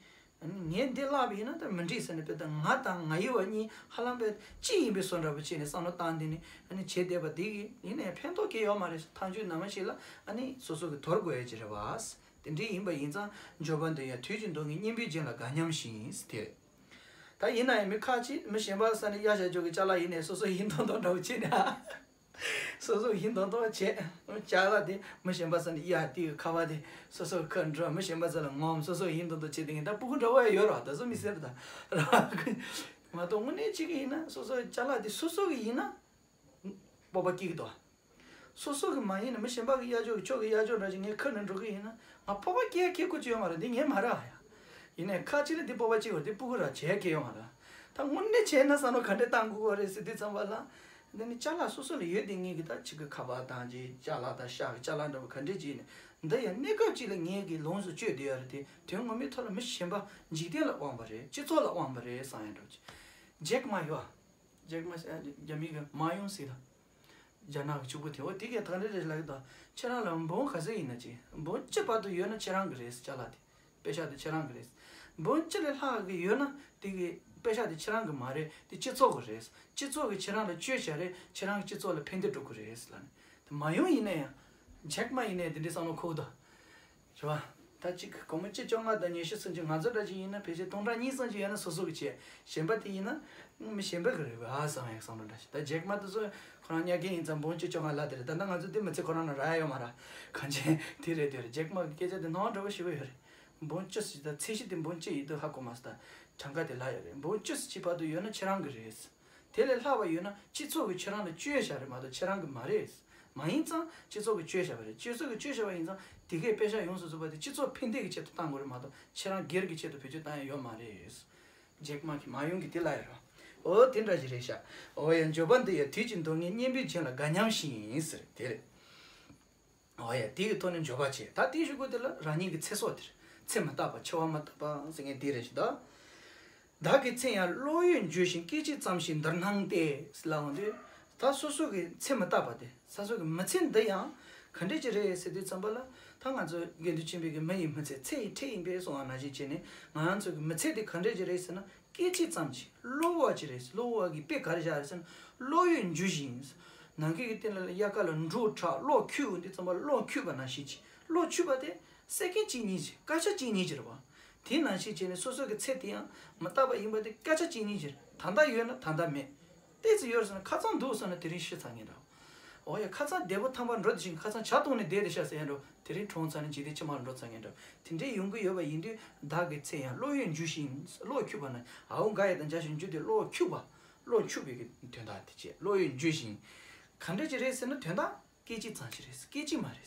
ངས་འདི་བརླགས་པ་ཡིན་ན་ད་མི་འགྲིག་ཟེར་ནས་དཔེ་ད་ང་དང་ང་ཡི་བ་གཉིས་ཧ་ལམ་དཔེ་གཅིག་ཡིན་པའི་བཟོ་འདྲ་པོ་བྱས་ནས་བསམ་བློ་བཏང་དེ་ནས་ཨ་ནི་བྱེད་བསྡད་པ་འདི་གིས་ཡིན་ནའི་ཕན་ཐོགས་ཀྱི་ཡོད་མ་རེད། ཐག་གཅོད་ནམ་ཞིག་ལ་ཨ་ནི་སོ་སོ་གི་དོར་དགོས་ཡ་ཅིག་རེད་བ། དེ་འདྲའི་ཡིན་པ་ཡིན་ཙང་འབྱོར་པ་འདི་ཡང་དུས་ཀྱི་འདུ་ངེས་གཉེན་པོའི་རྒྱན་ལ་དགའ་སྙམ་ཞིང་ཟེར་དེ་རེད། ད་ཡིན་ན་ཡང་མི་ཁ་ཅིག་མི་གཞན་པ་ས་ནས་གཡར་བཞག་ཆོག་གི་ཅ་ལག་ཡིན་ནའི་སོ་སོ་ཡིན་མདོག་མདོག་འདྲ་བོ་བྱས་ནས་ཨ། སོ་སོ་ཡིན་མདོག་མདོག་བྱས། ཅ་ལག་དེ་མི་གཞན་པ་ས་ནས་གཡར་དེ་གི་ཁ་པར་དེ་སོ་སོ་ཁ་འགྲོ་མི་གཞན་པ་ས་ལ་ངོམ་སོ་སོ་ཡིན་མདོག་མདོག་བྱས་དེ་ངས་ད་སྤུ་གུ་འདྲ་བོ་ཡང་ཡོད་ར་ད་སོ་མི་ཟེར་ད་ར། མ་གཏོགས་དངོས་གནས་གཅིག་གི་ཡིན་ན་སོ་སོ་ཅ་ལག་དེ་སོ་སོ་གི་ཡིན་ན་སྤོབས་པ་སྐྱེ་གི་འདུག་སོ་སོ་གི་མ་ཡིན་ན་མི་གཞན་པ་གི་གཡར་ཆོག་གི་ཆོག་གི་གཡར་ཆོག་འདྲ་ཞིག་ངས་ཁ་ནས་འགྲོ་གི་ཡིན་ན་ང་སྤོབས་པ་སྐྱེ་སྐྱེ་དགོས་ཀྱི་ཡོད་མ་རེད། འདི་ངའི་མ་རེད་ཨ་ཡ། ཡིན་ནའི་ཁ་ཅིག་ལ་འདི་སྤོབས་པ་སྐྱེ་བ་འདི་སྤུ་གུ་ར་བྱས་སྐྱེ་ཡོད་མ་རེད། ད་དངོས་གནས་བྱས་ན་བསམ་བློ་ག་འདྲས་བཏང་དགོས་པ་རེད་ཟེར་དུས་ཙམ་པ་ལ། འདི་ནི་ཅ་ལག་སོ་སོ་ལ་ཡོད་དེ་ངེད་ཀྱི་ད་ཅིག་གི་ཁ་པར་དང་ཅིག་ཅ་ལག་དང་ཤ་གི་ཅ་ལག་འདྲ་བོ་ག་འདྲས་ཅིག་ཡིན་ནའི་འདི་ཡང་གནས་སྐབས་ཅིག་ལ་ངེད་ཀྱིས་ལོངས་སུ་སྤྱོད་བསྡད་ཡོད་རེད་དེ་དོན་ངོ་མའི་ཐོག་ལ་མི་གཞན་པ་འཇིག་རྟེན་ལ་དབང་བ་རེད། སྤྱི་ཚོགས་ལ་དབང་བ་རེད་བསམ་ཡ་འདྲ་བོ་ཅིག་ཇེག་མ་ཡོད་ཨ། ཇེག་མ་ཟེར་རྒྱ་མི་གི་མ་ཡོང་ཟེར་ད། རྒྱ་ནག་གི་ཕྱུག་པོ་དེ་འོ་དེ་གས་ད་ག་འདྲ་རེད་ལབ་ཀྱི་འདུག་ཁྱེད་རང་ལ་འབུམ་ག་ཚོད་ཡིན་ན་ཅི་འབུམ་གཅིག་བར་དུ་ཡོད་ན་ཁྱེད་རང་གི་རེད་ཅ་ལག་དེ། པེ་ཤག་དེ་ཁྱེད་རང་གི་རེད། འབུམ་གཅིག་ལས་ལྷག་གི་ཡོད་ན་དེ་གི་པེ་ཤག་དེ་ཁྱེད་རང་གི་མ་རེད། དེ་སྤྱི་ཚོགས་གི་རེད། སྤྱི་ཚོགས་གི་ཁྱེད་རང་ལ་བཅོལ་བྱ་རེད། ཁྱེད་རང་གི་སྤྱི་ཚོགས་ལ་ཕན་བདེ་འགྲོ་གི་རེད་ལབ་ནས་དེ་མ་ཡོང་ཡིན་ན་ཡང་ཇེག་མ་ཡིན་ནའི་དེ་འདྲའི་བསམ་བློ་འཁོར་གི་འདུག་རེད་བ། ད་གཅིག་སྒོར་མོ་གཅིག་བཅོ་ལྔ་དང་ཉི་ཤུ་སུམ་ཅུ་ང་ཚོ་འདྲ་ཅིག་ཡིན་ན་ཕལ་ཆེར་སྟོང་ཕྲག་གཉིས་ཙམ་ཅིག་ཡོད་ན་སོ་སོ་གི་བྱས། གཞན་པ་དེ་ཡིན་ན་མི་གཞན་པ་གི་རེད་བ་བསམ་ཡག་བསམ་བློ་འདྲ་ཞིག་ད་ཇེག་མ་དེ་ཚོ་ཁོ་རང་ཉག་གི་ཡིན་ཙང་འབུམ་གཅིག་བཅོ་ལྔ་ལབ་དེ་རེད། ད་ལྟ་ང་ཚོ་དེ་མི་ཚེ་ཁོ་རང་ལ་རག་ཡ་ཡོད་མ་རེད། གང་ཅི་དེ་རེད་དེ་རེད། ཇེག་མ་གི་སྐད་ཆ་དེ་སྣང་བ་འདྲ་བོ་ཞེ་པོ་ཡོད་རེད། འབུམ་བཅུ་ཟེར་ད་ཚད་གཞི་དེ་འབུམ་གཅིག་ཡིན་དུས་ཧ་གོ་མ་སོང་། ད་གྲངས་ཀ་དེ་ལབ་ཡོད་རེད། འབུམ་བཅུ་ཟེར་གཅིག་བར་དུ་ཡོད་ན་ཁྱེད་རང་གི་རེད། དེ་ལས་ལྷག་པ་ཡོད་ན་སྤྱི་ཚོགས་ཀྱིས་ཁྱེད་རང་ལ་བཅོལ་བྱ་རེད་མ་གཏོགས་ཁྱེད་རང་གི་མ་རེད། མ་ཡིན་ཙང་སྤྱི་ཚོགས་ཀྱིས་བཅོལ་བྱ་བ་རེད། སྤྱི་ཚོགས་ཀྱིས་བཅོལ་བྱ་བ་ཡིན་ཙང་དེ་གས་པེ་ཤག་ཡོངས་སུ་རྫོགས་པ་དེ་སྤྱི་ཚོགས་ཕན་བདེ་གི་ཆེད་དུ་བཏང་དགོས་རེད་མ་གཏོགས་ཁྱེད་རང་སྒེར་གྱི་ཆེད་དུ་བེད་སྤྱོད་བཏང་ཡ་ཡོད་མ་རེད། ཇེག་མ་གི་མ་ཡོང་གི་དེ་ལ་ཡོད་རོ། འོ་དེ་འདྲ་ཞིག་རེད་ཤག་འོ་ཡ་འབྱོར་པ་འདི་ཡ་དུས་ཀྱི་འདུ་ངེས་གཉེན་པོའི་རྒྱན་ལ་དགའ་སྙམ་ཞིང་ཟེར་དེ་རེད། འོ་ཡ་དེ་གི་ཐོག་ནས་འབྱོར་པ་བྱེད་ད་དེའི་གཞུག་གུ་དེ་ལ་རང་ཉིད་ཀྱི་ཚེ་སྲོག་དེར་ཚེ་མི་རྟག་པ་འཆི་བ་མི་རྟག་པ་ཟེར་མཁན་དེ་རེད་ཤག་ད། བདག་གི་ཚེ་ཡང་བློ་ཡུལ་འགྱུ་ཞིང་སྐད་ཅིག་ཙམ་ཞིག་འདིར་སྣང་སྟེ། ལབ་འོང་དུས། ད་སོ་སོ་གི་ཚེ་མི་རྟག་པ་དེ་སོ་སོ་གི་མི་ཚེ་འདི་ཡང་ག་འདྲས་ཅིག་རེད་ཟེར་དུས་ཙམ་པ་ལ་ད་ང་ཚོ་དགེ་འདུན་ཆོས་འཕེལ་གྱི་མི་ཡི་མི་ཚེ་ཚེ་ཡི་ཁྲིད་ཡིན་པས་གསུངས་པ་ནང་བཞིན་བྱས་ནས་ང་རང་ཚོ་གི་མི་ཚེ་འདི་ག་འདྲས་ཅིག་རེད་ཟེར་ན་སྐད་ཅིག་ཙམ་ཞིག་གློ་བ་ཅིག་རེད། གློ་བ་གི་དཔེ་ག་རེ་བཞག་རེད་ཟེར་ན་བློ་ཡུལ་འགྱུ་ཞིང་། ནམ་མཁའི་གི་སྟེང་ལ་དབྱར་ཁ་ལ་འབྲུག་གྲགས་གློག་འཁྱུག་འོང་དུས་ཙམ་པ་གློག་འཁྱུག་པ་ནང་བཞིན་གྱི་གློག་འཁྱུག་པ་དེ་སེ་ཀན་གཅིག་གཉིས་ཅིག་སྐར་ཆ་གཅིག་གཉིས་ཅིག་རེད་བ། དེ་ནང་བཞིན་བྱས་ནས་སོ་སོ་གི་ཚེ་དེ་ཡང་མི་རྟག་པ་ཡིན་པ་དེ་སྐར་ཆ་གཅིག་གཉིས་ཅིག་རེད། ད་ལྟ་ཡོད་ན་ད་ལྟ་མེད། ཏོག་ཙམ་ཡོད་ཟེར་ན་ཁ་སང་འདུག་ཟེར་ན་དེ་རིང་ཤི་ཚར་ངེས་འདྲ། འོ་ཡ་ཁ་སང་བདེ་པོ་ཐང་པ་འགྲོ་དེ་བཞིན་ཁ་སང་ཇ་བཏུང་ནས་བསྡད་དེ་ཤ་ཟ་ཡ་འགྲོ། དེ་རིང་གྲོངས་ཚར་ནས་འཇིག་རྟེན་ཕྱི་མ་ལ་འགྲོ་ཚར་ངེས་འགྲོ། དེ་འདྲའི་ཡོང་གི་ཡོད་པ་ཡིན་དུས་བདག་གི་ཚེ་ཡང་བློ་ཡུལ་འགྱུ་ཞིང་གློག་འཁྱུག་པ་ན་ཨའོ་འགའ་ཡི་དང་འཇའ་ཞིག་འགྱུ་དེ་གློག་འཁྱུག་པ། གློག་འཁྱུག་པའི་གི་དོན་དག་དེ་བྱས་བློ་ཡུལ་འགྱུ་ཞིང་། ག་འདྲ་ཅིག་རེད་ཟེར་ན་དོན་དག་སྐད་ཅིག་ཙམ་ཞིག་རེད། སྐད་ཅིག་མ་རེད།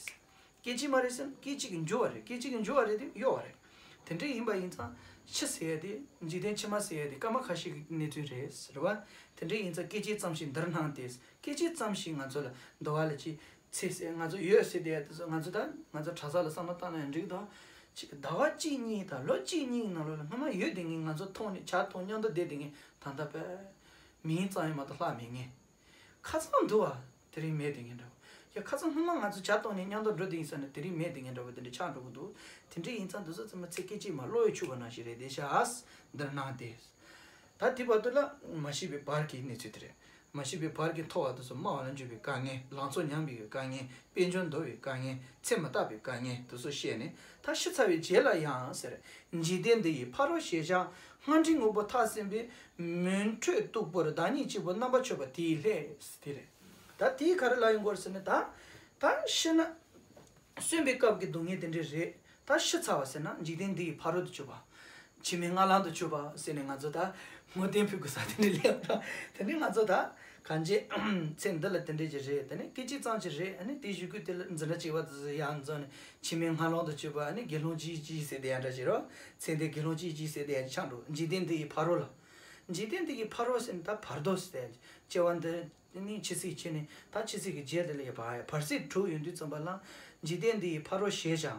སྐད་ཅིག་མ་རེད་ཟེར་ན་སྐད་ཅིག་གི་འགྱུ་བ་རེད། སྐད་ཅིག་གི་འགྱུ་བ་རེད་དེ་གཡོ་བ་རེད། དེ་འདྲ་ཡིན་པ་ཡིན་ཙང་ཕྱི་ཟེར་ཡ་དེ་འཇིག་རྟེན་ཕྱི་མ་ཟེར་ཡ་དེ་སྐར་མ་ཁ་ཤས་ཀྱི་གནས་ཚུལ་རེད་རེད་བ། དེ་འདྲ་ཡིན་ཙང་སྐད་ཅིག་ཙམ་ཞིག་འདིར་སྣང་སྟེ། སྐད་ཅིག་ཙམ་ཞིག་ང་ཚོ་ལ་འདུལ་བ་ལ་ཅིག་ཚེ་ཟེར་ང་ཚོ་ཡོད་ཟེར་བསྡད་ཡ་དེ་ཚོ་ང་ཚོ་ད་ང་ཚོ་གྲྭ་ས་ལ་བསམ་བློ་བཏང་ན་ཡང་འགྲིག་གི་འདུག་ཅིག་ཟླ་བ་གཅིག་གཉིས་དང་ལོ་གཅིག་གཉིས་ནང་ལོགས་ལ་སྔ་མ་ཡོད་དེ་ངས་ང་ཚོ་མཐོང་ནས་ཇ་འཐུང་མཉམ་དུ་བསྡད་དེ་ངས་ད་ལྟ་བས་མིང་ཙམ་ཡང་མ་གཏོགས་ལྷག་མེད་ངས། ཁ་སང་འདུག་བ། དེ་རིང་མེད་དེ་ངས་འདྲ་བོ། ཡ་ཁ་སང་སྔོན་མ་ང་ཚོ་ཇ་བཏུང་ནས་མཉམ་དུ་འགྲོ་དེ་ཡིན་ས་ནས་དེ་རིང་མེད་དེ་ངས་འདྲ་བོ་དེ་འདྲ་ཆགས་འགྲོ་གི་འདུག་དེ་འདྲ་ཡིན་ཙང་འདི་ཚོ་ཚང་མ་ཚེ་སྐད་ཅིག་མ་གློག་འཁྱུག་པ་ནང་བཞིན་རེད་དེ་ཤག་འདིར་སྣང་སྟེ། ད་དེ་བར་དུ་ལ་མ་ཤི་བའི་བར་གྱི་གནས་ཚུལ་དེ་རེད། མ་ཤི་བའི་བར་གྱི་མཐོ་བ་དེ་ཚོ་དམའ་བ་ལ་འཇུག་པའི་དཀའ་ངལ། ལང་ཚོ་ཉམས་པའི་དཀའ་ངལ། དཔལ་འབྱོར་འདོར་བའི་དཀའ་ངལ། ཚེ་མི་རྟག་པའི་དཀའ་ངལ་དེ་ཚོ་བཤད་ནས་ད་ཤི་ཚར་བའི་རྗེས་ལ་ཡང་ཟེར། འཇིག་རྟེན་འདི་ཡི་ཕ་རོལ་ཞེས་བྱ། སྔར་འདྲིས་དངོས་པོ་ཐག་བསྲིངས་པའི། མུན་ཁྲོད་སྟུག་པོར་བདག་ཉིད་གཅིག་པུ་རྣམ་པར་ཆོད་པ་དེའི་སླད། དེ་རེད། ད་དེའི་ག་རེ་ལབ་ཡོང་གི་ཡོད་རེད་ཟེར་ན་ད། ད་ཤི་ན། གསོན་པའི་སྐབས་ཀྱི་སྡུག་བསྔལ་དེ་འདྲས་རེད། ད་ཤི་ཚར་བ་ཟེར་ན་འཇིག་རྟེན་འདི་ཡི་ཕ་རོལ་ཏུ་གྱུར་པ། འཆི་མེད་ལྔ་ལམ་དུ་གྱུར་པ་ཟེར་ནས་ང་ཚོ་ད་བསྔོ་རྟེན་ཕུལ་དགོས་ས་དེ་འདྲས་སླེབས་ཡོང་། དེ་ནས་ང་ཚོ་ད་གང་ཅི་ཚེ་འདི་ལ་དེ་འདྲས་ཅིག་རེད། དེ་ནས་སྐད་ཅིག་ཙམ་ཅིག་རེད། ཨ་ནི་དེའི་གཞུག་གུ་དེ་ལ་འཛིན་གྲྭ་གཅིག་པ་དེ་ཚོ་ཡར་འཛོམས་ནས་འཆི་མེད་ལྔ་ལམ་དུ་གྱུར་པ། ཨ་ནི་དགེ་སློང་གཅིག་གཅིག་ཟེར་དེ་ཡང་འདྲ་ཞིག་རོ། ཚེ་འདི་དགེ་སློང་གཅིག་གཅིག་ཟེར་དེ་ཡང་ཆགས་འགྲོ། འཇིག་རྟེན་འདི་ཡི་ཕ་རོལ་ལ། འཇིག་རྟེན་འདི་ཡི་ཕ་རོལ་ཟེར་ན་ད་བར་དོ་ཟེར། སྐྱེ་བ་འདི་ནི་འཆི་སྲིད་ཕྱི་ནས་ད་འཆི་སྲིད་ཀྱི་རྗེས་དེ་ལ་ཡི་བར་བར་སྲིད་དྲུག་ཡོང་དུས་ཙམ་པ་ལ། འཇིག་རྟེན་འདི་ཡི་ཕ་རོལ་ཞེས་བྱ།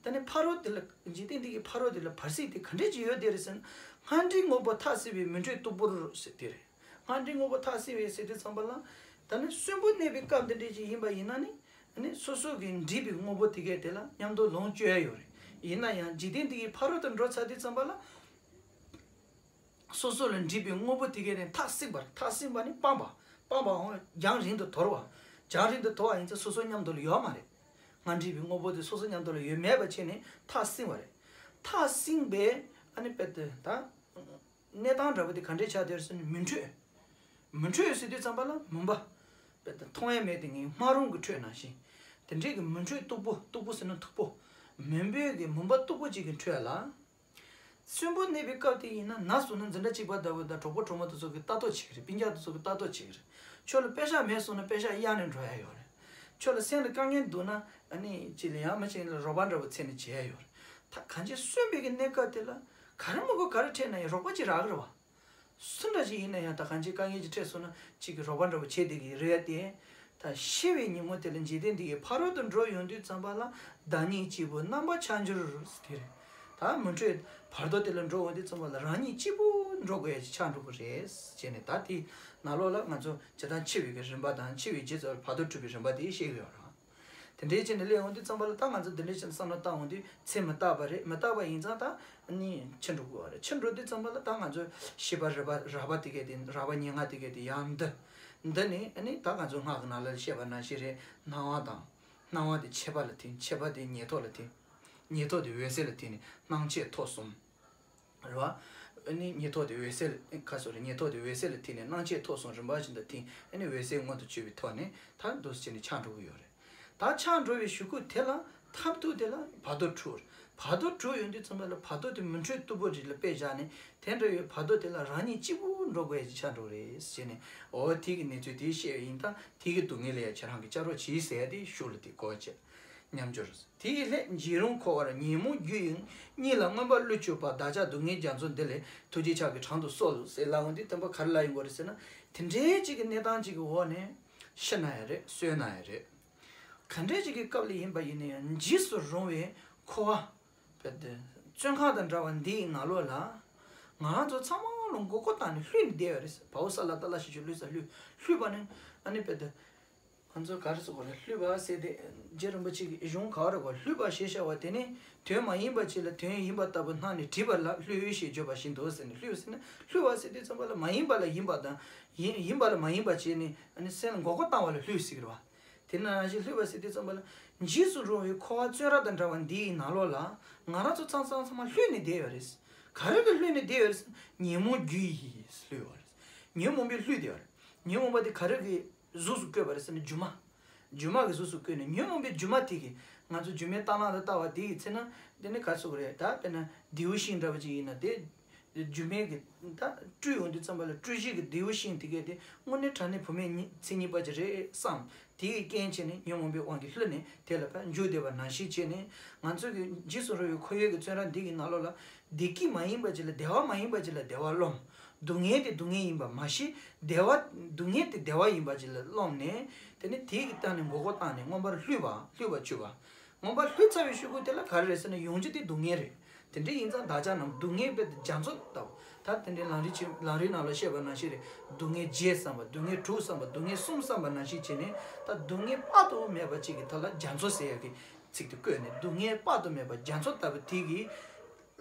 ད་ནི་ཕ་རོལ་དེ་ལ་འཇིག་རྟེན་འདི་གི་ཕ་རོལ་དེ་ལ་བར་སྲིད་དེ་ག་འདྲས་ཅིག་ཡོད་དེ་རེད་ཟེར་ན། སྔར་འདྲིས་དངོས་པོ་མཐའ་བསྲིང་བའི་མི་འཕྲོད་སྟུག་པོར་ཟེར་དེ་རེད། སྔར་འདྲིས་དངོས་པོ་མཐའ་བསྲིང་བའི་ཟེར་དུས་ཙམ་པ་ལ། ད་ནི་གསོན་པོ་གནས་པའི་སྐབས་འདི་འདྲས་ཅིག་ཡིན་པ་ཡིན་ན་ནི། ཨ་ནི་སོ་སོ་གི་འདྲིས་པའི་དངོས་པོ་དེ་གས་དེ་ལ་མཉམ་དུ་ལོངས་སྤྱོད་ཡ་ཡོད་རེད། ཡིན་ན་ཡང་འཇིག་རྟེན་འདི་གི་ཕ་རོལ་ཏུ་འགྲོ་ཚར་དུས་ཙམ་པ་ལ། སོ་སོ་ལ་འདྲིས་པའི་དངོས་པོ་དེ་གས་ནི་མཐའ་བསྲིངས་པ་རེད། མཐའ་བསྲིངས་པ་ནི་སྤངས་པ། སྤངས་པའང་རྒྱང་རིང་དུ་དོར་བ། རྒྱང་རིང་དུ་དོར་བ་ཡིན་ཙང་སོ་སོ་མཉམ་དུ་ལ་ཡོད་མ་རེད། སྔར་འདྲིས་པའི་དངོས་པོ་དེ་སོ་སོ་མཉམ་དུ་ལ་ཡོད་མེད་པ་བྱས་ནས་མཐའ་བསྲིངས་པ་རེད། མཐའ་བསྲིངས་པས་ཨ་ནི་དཔེ་དེ་ད། གནས་སྟངས་འདྲ་པོ་དེ་ག་འདྲས་ཆགས་བསྡད་ཟེར་ན་མི་འཕྲོད། མི་འཕྲོད་ཟེར་དུས་ཙམ་པ་ལ་མུན་པ། དཔེ་དེ་མཐོང་ཡ་མེད་དེ་ངའི་སྨག་རུམ་གྱི་ཁྲོད་ནང་བཞིན། དེ་འདྲས་ཀྱི་མི་འཕྲོད་སྟུག་པོ། སྟུག་པོ་ཟེར་ན་མཐུག་པོ། མུན་པའི་གི་མུན་པ་སྟུག་པོ་ཅིག་གི་ཁྲོད་ལ། གསོན་པོ་གནས་པའི་སྐབས་དེ་ཡིན་ན་ན་སོང་ན་འཛིན་གྲྭ་གཅིག་པ་ལྟ་བུ་དང་གྲོགས་པོ་གྲོགས་མོ་དེ་ཚོ་གི་ལྟ་རྟོག་བྱེད་ཀྱི་རེད། སྤུན་ཀྱག་དེ་ཚོ་གི་ལྟ་རྟོག་བྱེད་ཀྱི་རེད། ཁྱོད་ལ་པེ་ཤག་མེད་སོང་ན་པེ་ཤག་གཡར་ནས་འགྲོ་ཡ་ཡོད་རེད། ཁྱོད་ལ་སེམས་ལ་དཀའ་ངལ་འདུག་ན་ཨ་ནི་ཅིག་ལ་ཡང་མ་བྱས་ན་རོགས་པ་འདྲ་པོ་འཚོལ་ནས་བྱེད་ཡ་ཡོད་རེད། ད་གང་ཅི་གསོན་པའི་གི་གནས་སྐབས་དེ་ལ་ག་རེ་མི་དགོས་ག་རེ་འཕྲད་ན་ཡང་རོགས་པ་ཅིག་རག་གི་རེད་བ། སུ་འདྲ་ཞིག་ཡིན་ན་ཡང་ད་གང་ཅི་དཀའ་ངལ་ཅིག་འཕྲད་སོང་ན་གཅིག་གི་རོགས་པ་འདྲ་པོ་བྱེད་བསྡད་ཀྱི་རེད་དེ། ད་ཤི་བའི་ཉིན་མོ་དེ་ལ་འཇིག་རྟེན་འདི་ཡི་ཕ་རོལ་ཏུ་འགྲོ་ཡོང་དུས་ཙམ་པ་ལ་བདག་ཉིད་གཅིག་པུ་རྣམ་པར་ཆགས་འགྱུར་ཟེར་དེ་རེད། ད་མི་འཕྲོད་བར་དོ་དེ་ལ་འགྲོ་འོང་དུས་ཙམ་པ་ལ་རང་ཉིད་གཅིག་པུ་འགྲོ་དགོས་ཡ་ཅིག་ཆགས་འགྲོ་གི་རེད་ཟེར་ནས། ད་དེའི་ནང་ལོགས་ལ་ང་ཚོ་ཇི་ལྟར་འཆི་བའི་གི་རིམ་པ་དང་འཆི་བའི་རྗེས་སུ་བར་དོ་གྲུབ་པའི་རིམ་པ་དེ་བཤད་ཀྱི་ཡོད་རེད། དེ་འདྲའི་བྱས་ནས་སླེབས་འོང་དུས་ཙམ་པ་ལ་ད་ང་ཚོ་འདི་འདྲའི་བྱས་ནས་བསམ་བློ་བཏང་འོང་དུས་ཚེ་མི་རྟག་པ་རེད། མི་རྟག་པ་ཡིན་ཙང་ད་ནི་འཆི་འགྲོ་དགོས་པ་རེད། འཆི་འགྲོ་དུས་ཙམ་པ་ལ་ད་ང་ཚོ་ཤི་བ་རག་པ་རག་པ་དེ་གས་དེ་རག་པ་ཉེར་ལྔ་དེ་གས་དེ་ཡང་འདི་འདི་ནི་ཨ་ནི་ད་ང་ཚོ་སྔགས་ཀྱི་ནང་ལ་བཤད་པ་ནང་བཞིན་རེད། སྣང་བ་དང་། སྣང་བ་དེ་མཆེད་པ་ལ་ཐིམ། མཆེད་པ་དེ་ཉེར་ཐོབ་ལ་ཐིམ། ཉེར་ཐོབ་དེ་འོད་གསལ་ལ་ཐིམ་ནས་སྣང་མཆེད་ཐོབ་གསུམ། རེད་བ། ཨ་ནི་ཉེར་ཐོབ་དེ་འོད་གསལ་ཁ་སོ་རེད། ཉེར་ཐོབ་དེ་འོད་གསལ་ལ་ཐིམ་ནས་སྣང་མཆེད་ཐོབ་གསུམ་རིམ་པ་བཞིན་དུ་ཐིམ། ཨ་ནི་འོད་གསལ་མངོན་དུ་གྱུར་པའི་ཐོག་ནས་ད་འདུག་སེ་བྱས་ནས་ཆགས་འགྲོ་གི་ཡོད་རེད། ད་ཆགས་འགྲོ་བའི་གཞུག་གུ་དེ་ལ་མཐར་ཐུག་དེ་ལ་བར་དོ་དྲུག་རེད། བར་དོ་དྲུག་ཡོང་དུས་ཙམ་པ་ལ་བར་དོ་དེ་མི་འཕྲོད་སྟུག་པོ་རེད་ལ་དཔེ་བཞག་ནས་དེ་འདྲ་བའི་བར་དོ་དེ་ལ་རང་ཉིད་གཅིག་པུ་འགྲོ་དགོས་ཡ་ཅིག་ཆགས་འགྲོ་རེད་ཟེར་ནས། འོ་དེ་གི་གནས་ཚུལ་དེ་བཤད་པ་ཡིན། ད་དེ་གི་སྡུག་བསྔལ་ལ་ཡ་ཁྱེད་རང་གིས་བཅར་རོགས་གྱིས་ཟེར་ཡ་དེ་ཤུགས་ལ་དེ་གོ་བྱས། ཉམས་འགྱུར། དེ་ཡི་སླད་འཇིགས་རུང་འཁོར་བར་ཉོན་མོངས་རྒྱུ་ཡིས་གཉིད་ལ་མངོན་པར་བསླུས་གྱུར་པ། བདག་ཅག་སྡུག་བསྔལ་རྒྱ་མཚོ་འདི་ལས་ཐུགས་རྗེའི་ཕྱག་གིས་དྲང་དུ་གསོལ་ཟེར་ལབ་འོང་དུས་སྟོན་པ་ག་རེ་ལབ་ཡོང་གི་རེད་ཟེར་ན། དེ་འདྲའི་ཅིག་གི་གནས་སྟངས་ཅིག་གི་འོག་ནས་ཤི་ན་ཡང་རེད། གསོན་ན་ཡང་རེད། ག་འདྲའི་ཅིག་གི་སྐབས་ལ་ཡིན་པ་ཡིན་ན་ཡང་འཇིགས་སུ་རུང་བའི་འཁོར་བ། བལ་ཏེ་བཙོན་ཁང་དང་འདྲ་བ་འདིའི་ནང་ལོགས་ལ་ང་རང་ཚོ་ཚང་མ་ལ་མགོ་སྐོར་བཏང་ནས་བསླུས་ནས་བསྡད་ཡོད་རེད། བའོ་ས་ལ་ཏ་ལ་ཞེས་བྱའི་བསླུས་ས་བསླུས་བསླུས་པ་ནི་ཨ་ནི་བལ་ཏེ། ང་ཚོ་ག་རེ་ཟེར་དགོས་རེད། བསླུས་པ་ཟེར་ཏེ་རྗེ་རིན་པོ་ཆེ་གི་གཞུང་ག་བ་རེད་གོ། བསླུས་པ་ཞེས་བྱ་བ་དེ་ནི་དོན་མ་ཡིན་པ་ཅིག་ལ་དོན་ཡིན་པ་ལྟ་བུ་སྣང་ནས་བྲིས་པ་ལ་བསླུས་ཞེས་བརྗོད་པ་བཞིན་དུ་ཟེར་ནས། བསླུས་ཟེར་ན་བསླུས་པ་ཟེར་དུས་ཙམ་པ་ལ་མ་ཡིན་པ་ལ་ཡིན་པ་དང་། ཡིན་ཡིན་པ་ལ་མ་ཡིན་པ་བྱས་ནས་ཨ་ནི་སེམས་ལ་མགོ་སྐོར་བཏང་བ་ལ་བསླུས་ཟེར་གི་རེད་བ། དེ་ནང་བཞིན་བསླུས་པ་ཟེར་དུས་ཙམ་པ་ལ་འཇིགས་སུ་རུང་བའི་འཁོར་བ་བཙོན་ར་དང་འདྲ་བ་འདིའི་ནང་ལོགས་ལ་ང་རང་ཚོ་ཚང་ཚང་ཚང་མ་བསླུས་ནས་བསྡད་ཡོད་རེད། ག་རེ་གིས་བསླུས་ནས་བསྡད་ཡོད་རེད། ཉོན་མོངས་རྒྱུ་ཡིས་བསླུས་པ་རེད། ཉོན་མོངས་པས་བསླུས་བསྡད་ཡོད་རེད། ཉོན་མོངས་པ་དེ་ག་རེ་གི་གཟུགས་སུ་བཀོད་པ་རེད་ཟེར་ན་སྒྱུ་མ། སྒྱུ་མ་གི་གཟུགས་སུ་བཀོད་ནས་ཉོན་མོངས་པའི་སྒྱུ་མ་དེ་གིས་ང་ཚོ་སྒྱུ་མའི་རྟ་གླང་ལ་ལྟ་བ་དེ་ཡི་ཚེ་ན་དེ་ནི་ག་ཚོད་རེད། ད་དཔེར་ན་རྡེའུ་ཤིང་འདྲ་བ་ཅིག་ཡིན་ན་དེ་སྒྱུ་མའི་གི་ད་སྤྲུལ་ཡོང་དུས་ཙམ་པ་ལ་སྤྲུལ་གཞི་གི་རྡེའུ་ཤིང་དེ་གས་དེ་དངོས་གནས་དྲང་གནས་བུད་མེད་ཉི་མཚན་ཉིད་པ་ཅིག་རེད་བསམ། དེ་ཡི་རྐྱེན་བྱས་ནས་ཉོན་མོངས་པའི་དབང་གིས་བསླུས་ནས་དེ་ལ་ཕར་འཇུག་བསྡད་པ་ནང་བཞིན་བྱས་ནས་ང་ཚོ་གི་འཇིགས་སུ་རུང་བའི་འཁོར་བའི་གི་བཙོན་ར་འདི་གི་ནང་ལོགས་ལ་བདེ་སྐྱིད་མ་ཡིན་པ་ཅིག་ལ་བདེ་བ་མ་ཡིན་པ་ཅིག་ལ་བདེ་བ་རློམ། སྡུག་བསྔལ་དེ་སྡུག་བསྔལ་ཡིན་པ་མ་ཤེས། བདེ་བ། སྡུག་བསྔལ་དེ་བདེ་བ་ཡིན་པ་ཅིག་ལ་རློམ་ནས། དེ་ནས་དེ་གི་སྟེང་ནས་མགོ་སྐོར་བཏང་ནས་མངོན་པར་བསླུས་པ། བསླུས་པར་གྱུར་པ། མངོན་པར་བསླུས་ཚར་བའི་གཞུག་གུ་དེ་ལ་ག་རེ་རེད་ཟེར་ན་ཡོང་རྒྱུ་དེ་སྡུག་བསྔལ་རེད། དེ་འདྲ་ཡིན་ཙང་བདག་ཅག་རྣམས་སྡུག་བསྔལ་དཔེ་དེ་རྒྱ་མཚོ་ལྟ་བུ། ད་དེ་འདྲའི་ལམ་རིམ་གྱི་ལམ་རིམ་ནང་ལ་བཤད་པ་ནང་བཞིན་རེད། སྡུག་བསྔལ་བརྒྱད་བསམ་པ། སྡུག་བསྔལ་དྲུག་བསམ་པ། སྡུག་བསྔལ་གསུམ་བསམ་པ་ནང་བཞིན་བྱས་ནས་ད་སྡུག་བསྔལ་དཔག་ཏུ་མེད་པ་ཅིག་གི་ཐོག་ལ་རྒྱ་མཚོ་ཟེར་ཡག་གི་ཚིག་དེ་བཀོད་ནས། སྡུག་བསྔལ་དཔག་ཏུ་མེད་པ་རྒྱ་མཚོ་ལྟ་བུ་དེ་གི་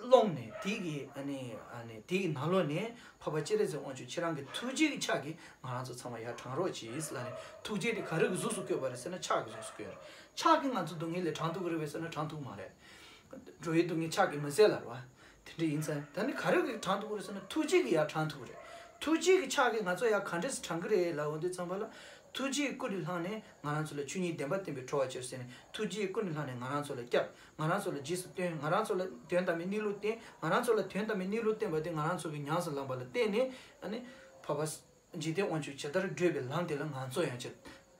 རློམ་ནས་དེ་གི་ཨ་ནི་ཨ་ནི་དེ་གི་ནང་ལོགས་ནས་འཕགས་པ་སྤྱན་རས་གཟིགས་དབང་ཕྱུག་ཁྱེད་རང་གི་ཐུགས་རྗེ་གི་ཕྱག་གིས་ང་རང་ཚོ་ཚང་མ་ཡར་དྲངས་རོགས་གྱིས་ལབ་ནས། ཐུགས་རྗེ་དེ་ག་རེ་གི་གཟུགས་སུ་བཀོད་པ་རེད་ཟེར་ན་ཕྱག་གི་གཟུགས་སུ་བཀོད་རེད། ཕྱག་གིས་ང་ཚོ་སྡུག་བསྔལ་ལས་དྲང་ཐུབ་ཀྱི་རེད་པས་ཟེར་ན་དྲང་ཐུབ་ཀྱི་མ་རེད། འགྲོ་བའི་སྡུག་བསྔལ་ཕྱག་གིས་མི་སེལ་ལ་རེད་བ། དེ་འདྲ་ཡིན་ཙང་ད་ནི་ག་རེ་གི་དྲང་ཐུབ་ཀྱི་རེད་ཟེར་ན་ཐུགས་རྗེ་གིས་ཡར་དྲང་ཐུབ་ཀྱི་རེད། ཐུགས་རྗེ་གི་ཕྱག་གིས་ང་ཚོ་ཡར་ག་འདྲས་སེ་དྲང་གི་རེད་ལབ་འོང་དུས་ཙམ་པ་ལ། ཐུགས་རྗེས་ཀུན་ནས་བསླངས་ནས་ང་རང་ཚོ་ལ་ཆོས་ཉིད་བདེན་པ་བསྟན་པའི་གྲོགས་པོ་ཁྱེར་ཟེར་ནས། ཐུགས་རྗེས་ཀུན་ནས་བསླངས་ནས་ང་རང་ཚོ་ལ་སྐྱབས། ང་རང་ཚོ་ལ་རྗེས་སུ་སྟོན། ང་རང་ཚོ་ལ་དོན་དམ་པའི་གནས་ལུགས་བསྟན། ང་རང་ཚོ་ལ་དོན་དམ་པའི་གནས་ལུགས་བསྟན་པ་དེ་ང་རང་ཚོ་གིས་ཉམས་སུ་བླངས་པ་ལ་བརྟེན་ནས་ཨ་ནི་འཕགས་པ་འཇིག་རྟེན་དབང་ཕྱུག་ཇི་ལྟར་བགྲོད་པའི་ལམ་དེ་ལ་ང་ཚོ་ཡང་ཅི་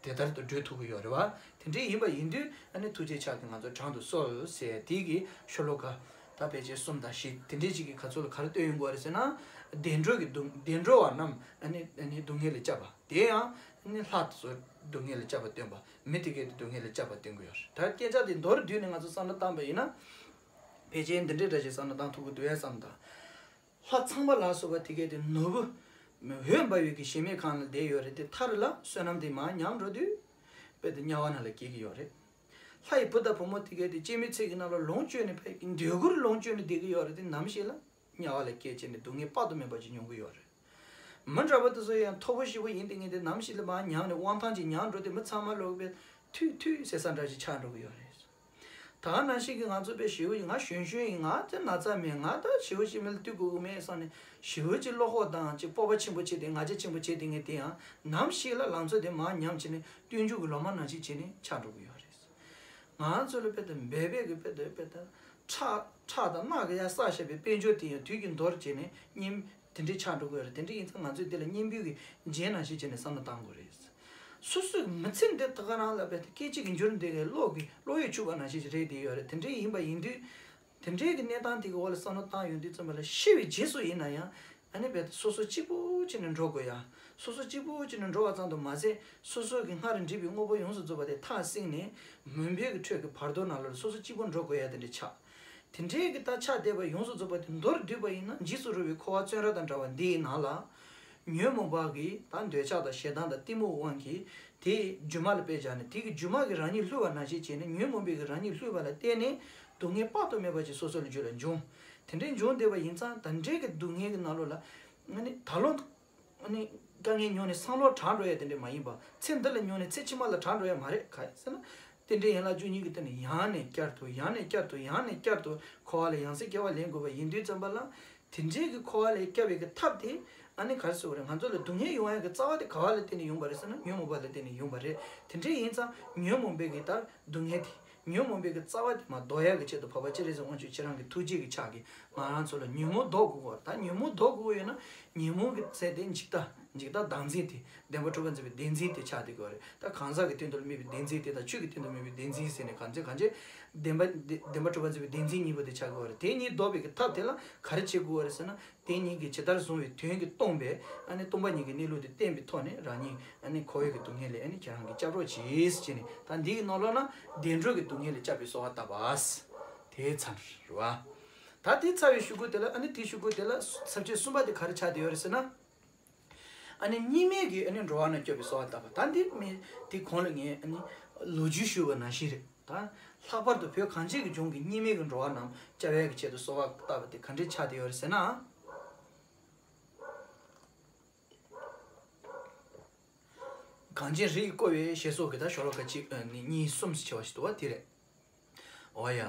དེ་ལྟར་དུ་བགྲོད་ཐུབ་ཀྱི་ཡོད་རེད་བ། དེ་འདྲའི་ཡིན་པ་ཡིན་དུས་ཨ་ནི་ཐུགས་རྗེའི་ཕྱག་གིས་ང་ཚོ་དྲང་དུ་གསོལ་ཟེར། དེ་གི་ཤོ་ལོ་ཀ་ད་ཕལ་ཆེར་གསུམ་དང་བཞི་དེ་འདྲའི་ཅིག་གི་ག་ཚོད་ལ་ག་རེ་སྟོན་ཡོང་གི་ཡོད་རེད་ཟེར་ན། བདེ་འགྲོ་གི་སྡུག་བདེ་འགྲོ་བ་རྣམས་ཨ་ནི་ཨ་ནི་སྡུག་བསྔལ་ལས་བསྐྱབས་པ། དེ་ཡང་ཨ་ནི་ལྷ་དེ་ཚོ་སྡུག་བསྔལ་ལས་བསྐྱབས་པ་སྟོན་པ། མི་དེ་གས་དེ་སྡུག་བསྔལ་ལས་བསྐྱབས་པ་སྟོན་གྱི་ཡོད་རེད། ད་སྐད་ཆ་དེ་མདོར་བསྡུས་ནས་ང་ཚོ་བསམ་བློ་བཏང་པ་ཡིན་ན། ཕལ་ཆེར་འདི་འདྲའི་འདྲ་ཞིག་བསམ་བློ་བཏང་ཐུབ་ཀྱི་འདུག་ཡ་བསམ་དང་། ལྷ་ཚངས་པ་ལ་སོགས་པ་དེ་གས་དེ་ནོར་བུ་འོད་འབར་བའི་གི་གཞལ་མེད་ཁང་ལ་བསྡད་ཡོད་རེད་དེ། མཐའ་རུ་ལ་བསོད་ནམས་དེ་མར་ཉམས་འགྲོ་དུས་དཔེ་དེ་དམྱལ་བ་ནང་ལ་སྐྱེ་གི་ཡོད་རེད། ལྷ་ཡི་བུ་དང་བུ་མོ་དེ་གས་དེ་སྐྱེད་མོས་ཚལ་གྱི་ནང་ལ་ལོངས་སྤྱོད་ནས་ཕ་གི་འདོད་རྒུར་ལོངས་སྤྱོད་ནས་བསྡད་ཀྱི་ཡོད་རེད་དེ། ནམ་ཞིག་ལ་དམྱལ་བ་ལ་སྐྱེས་བྱས་ནས་སྡུག་བསྔལ་དཔག་ཏུ་མེད་པ་ཅིག་མྱོང་གི་ཡོད་རེད། མི་འདྲ་བ་དེ་ཚོ་ཡང་མཐོ་པོ་ཞེ་པོ་ཡིན་དེ་ངས་དེ་ནམ་ཞིག་ལ་མར་ཉམས་ནས་དབང་ཐང་ཅིག་ཉམས་འགྲོ་དེ་མི་ཚང་མ་ལོག་པའི་ཐུག་ཐུག་ཟེར་ས་འདྲ་ཞིག་ཆགས་འགྲོ་གི་ཡོད་རེད། ད་ག་ནང་བཞིན་གྱི་ང་ཚོ་དཔེ་ཞེ་པོ་ཡིན། ང་གཞོན་གཞོན་ཡིན། ང་དེ་ན་ཚ་མེད། ང་ད་ཞེ་པོ་ཞིག་མི་ལ་ལྟོས་དགོས་ཀྱི་མེད་བསམ་ནས་ཞེ་པོ་ཅིག་བློ་ཁོག་དང་ཅིག་སྤོབས་པ་ཆེན་པོ་བྱས་ཏེ་ང་རྒྱལ་ཆེན་པོ་བྱས་ཏེ་ངས་དེ་ཡང་ནམ་ཞིག་ལ་ལང་ཚོ་དེ་མར་ཉམས་བྱས་ནས་སྟོན་མཇུག་གི་ལོ་མ་ནང་བཞིན་བྱས་ནས་ཆགས་འགྲོ་གི་ཡོད་རེད། ང་ཚོ་ལ་དཔེ་དེ་འབད་པས་ཀྱི་དཔེ་དེ་དཔེ་དེ་ཁྲག་ཁྲག་དང་རྣག་གི་ཡ་བསགས་བཞག་པའི་དཔལ་འབྱོར་དེ་ཡང་དུས་ཀྱི་འདོར་བྱས་ནས་གཉེན་དེ་འདྲའི་ཆགས་འགྲོ་གི་ཡོད་རེད། དེ་འདྲ་ཡིན་ཙང་ང་ཚོས་དེ་ལ་གཉེན་པོའི་གི་རྗེས་ནང་བཞིན་བྱས་ནས་བསམ་བློ་བཏང་དགོས་རེད། སོ་སོའི་མི་ཚེ་འདི་ད་ག་རང་ལ་དཔེ་དེ་སྐད་ཅིག་གི་འགྱུར་འདི་གའི་གློག་གི་གློག་འོད་འཁྱུག་པ་ནང་བཞིན་ཞིག་རེད་བསྡད་ཡོད་རེད། དེ་འདྲ་ཡིན་པ་ཡིན་དུས། དེ་འདྲའི་གི་གནས་སྟངས་དེ་གི་འོག་ལ་བསམ་བློ་བཏང་ཡོང་དུས་ཙམ་པ་ལ་ཤི་བའི་རྗེས་སུ་ཡིན་ན་ཡང་ཨ་ནི་དཔེ་དེ་སོ་སོ་གཅིག་པུ་བྱས་ནས་འགྲོ་དགོས་ཡ། སོ་སོ་གཅིག་པུ་བྱས་ནས་འགྲོ་བ་ཙམ་དུ་མ་ཟད། སོ་སོ་གི་སྔར་འདྲིས་པའི་དངོས་པོ་ཡོངས་སུ་རྫོགས་པ་དེ་ཐག་བསྲིངས་ནས་མུན་པའི་གི་ཁྲོད་ཀྱི་བར་དོ་ནང་ལ་སོ་སོ་གཅིག་པུ་འགྲོ་དགོས་ཡ་དེ་འདྲ་ཆགས། དེ་འདྲའི་གི་ད་ཆགས་བསྡད་པ་ཡོངས་སུ་རྫོགས་པ་དེ་མདོར་བསྡུས་པ་ཡིན་ན་འཇིགས་སུ་རུང་བའི་འཁོར་བ་བཙོན་ར་དང་འདྲ་བ་འདིའི་ནང་ལ། ཉོན་མོངས་པ་གི་ད་འདོད་ཆགས་དང་ཞེ་སྡང་དང་གཏི་མུག་དབང་གིས་དེའི་སྒྱུ་མ་ལ་དཔེ་སྦྱར་ནས་དེ་གི་སྒྱུ་མ་གི་རང་ཉིད་བསླུས་པ་ནང་བཞིན་བྱས་ནས་ཉོན་མོངས་པའི་གི་རང་ཉིད་བསླུས་པ་ལ་བརྟེན་ནས་སྡུག་བསྔལ་དཔག་ཏུ་མེད་པ་ཅིག་སོ་སོ་ལ་རྒྱུད་ལ་འབྱུང་། དེ་འདྲའི་འབྱུང་བསྡད་པ་ཡིན་ཙང་ད་འདྲའི་གི་སྡུག་བསྔལ་གི་ནང་ལོགས་ལ་ཨ་ནི་ད་ལོ་ཨ་ནི་དཀའ་ངལ་མྱོང་ནས་སང་ལོ་དྲག་འགྲོ་ཡ་དེ་འདྲ་མ་ཡིན་པ། ཚེ་འདི་ལ་མྱོང་ནས་ཚེ་ཕྱི་མ་ལ་དྲག་འགྲོ་ཡ་མ་རེད། ག་རེ་ཟེར་ན། རྟེན་འབྲེལ་ཡན་ལག་བཅུ་གཉིས་ཀྱི་སྟེང་ནས་ཡང་ནས་བསྐྱར་དུ་ཡང་ནས་བསྐྱར་དུ་ཡང་ནས་བསྐྱར་དུ་འཁོར་བ་ལ་ཡང་སེ་སྐྱེ་བ་ལེན་དགོས་པ་ཡིན་དུས་ཙམ་པ་ལ། དེ་འདྲའི་གི་འཁོར་བ་ལས་སྐྱོབ་པའི་གི་ཐབས་དེ་ཨ་ནི་ག་རེ་ཟེར་བ་རེད། ང་ཚོ་ལ་སྡུག་བསྔལ་ཡོང་ཡ་གི་རྩ་བ་དེ་ག་བ་ལ་བརྟེན་ནས་ཡོང་བ་རེད་ཟེར་ན་ཉོན་མོངས་པ་ལ་བརྟེན་ནས་ཡོང་བ་རེད། དེ་འདྲ་ཡིན་ཙང་ཉོན་མོངས་པའི་གི་ད་སྡུག་བསྔལ་དེ་ཉོན་མོངས་པའི་གི་རྩ་བ་དེ་མར་ཟློག་ཡ་གི་ཆེད་དུ་འཕགས་པ་སྤྱན་རས་གཟིགས་དབང་ཕྱུག་ཁྱེད་རང་གི་ཐུགས་རྗེ་གི་ཕྱག་གིས་ང་རང་ཚོ་ལ་ཉོན་མོངས་ཟློག་དགོས་པ། ད་ཉོན་མོངས་ཟློག་དགོས་པ་ཡོད་ན་ཉོན་མོངས་གི་ཚད་དེ་འཇིག་ལྟ་འཇིག་ལྟ་བདག་འཛིན་དེ་བདེན་པ་གྲུབ་པ་འཛིན་པའི་བདེན་འཛིན་དེ་ཆགས་བསྡད་དགོས་པ་རེད། ད་གང་ཟག་གི་སྟེང་དུ་སྨྲས་པའི་བདེན་འཛིན་དེ་དང་ཆོས་ཀྱི་སྟེང་དུ་སྨྲས་པའི་བདེན་འཛིན་ཟེར་ནས་གང་ཅི་གང་ཅི་བདེན་པ་བདེ་བདེན་པ་གྲུབ་པ་འཛིན་པའི་བདེན་འཛིན་གཉིས་པོ་དེ་ཆགས་དགོས་པ་རེད། དེ་གཉིས་ཟློག་པའི་གི་ཐབས་དེ་ལ་ག་རེ་བྱེད་དགོས་པ་རེད་ཟེར་ན། དེ་གཉིས་ཀྱིས་ཇི་ལྟར་བཟུང་བའི་དོན་གྱིས་སྟོང་པའི་ཨ་ནི་སྟོང་པ་ཉིད་ཀྱི་གནས་ལུགས་དེ་བསྟན་པའི་ཐོག་ནས་རང་ཉིད་ཨ་ནི་འཁོར་བའི་གི་སྡུག་བསྔལ་ལས་ཨ་ནི་ཁྱེད་རང་གིས་སྐྱབས་རོགས་གྱིས་ཟེར་ནས། ད་འདི་གི་ནང་ལོགས་ན་བདེ་འགྲོ་གི་སྡུག་བསྔལ་ལས་སྐྱབས་པའི་གསོལ་བ་བཏབ་པ། དེ་ཚར་རེད་བ། ད་དེ་ཚར་བའི་གཞུག་གུ་དེ་ལ་ཨ་ནི་དེའི་གཞུག་གུ་དེ་ལ་ས་བཅད་གསུམ་པ་དེ་ག་རེ་ཆགས་བསྡད་ཡོད་རེད་ཟེར་ན། ཨ་ནི་གཉིས་མེད་ཀྱི་ཨ་ནི་འགྲོ་བ་རྣམས་སྐྱོབ་པའི་གསོལ་བ་བཏབ་པ། ད་འདི་མི་དེ་གོང་ལ་ངས་ཨ་ནི་ལོ་རྒྱུས་ཞུས་པ་ནང་བཞིན་རེད། ད་ལྷག་པར་དུ་བོད་གངས་ཅན་གྱི་ལྗོངས་ཀྱི་གཉིས་མེད་ཀྱི་འགྲོ་བ་རྣམས་སྐྱོབ་ཡ་གི་ཆེད་དུ་གསོལ་བ་བཏབ་པ་དེ་ག་འདྲས་ཆགས་བསྡད་ཡོད་རེད་ཟེར་ན། གངས་ཅན་རི་ཡིས་བསྐོར་བའི་ཞེས་སོགས་ཀྱི་ད་ཤོ་ལོ་ཀ་གཅིག་ཨ་ནི་གཉིས་གསུམ་ཞེས་བྱ་བ་ཞིག་འདུག་བ། དེ་རེད། འོ་ཡ།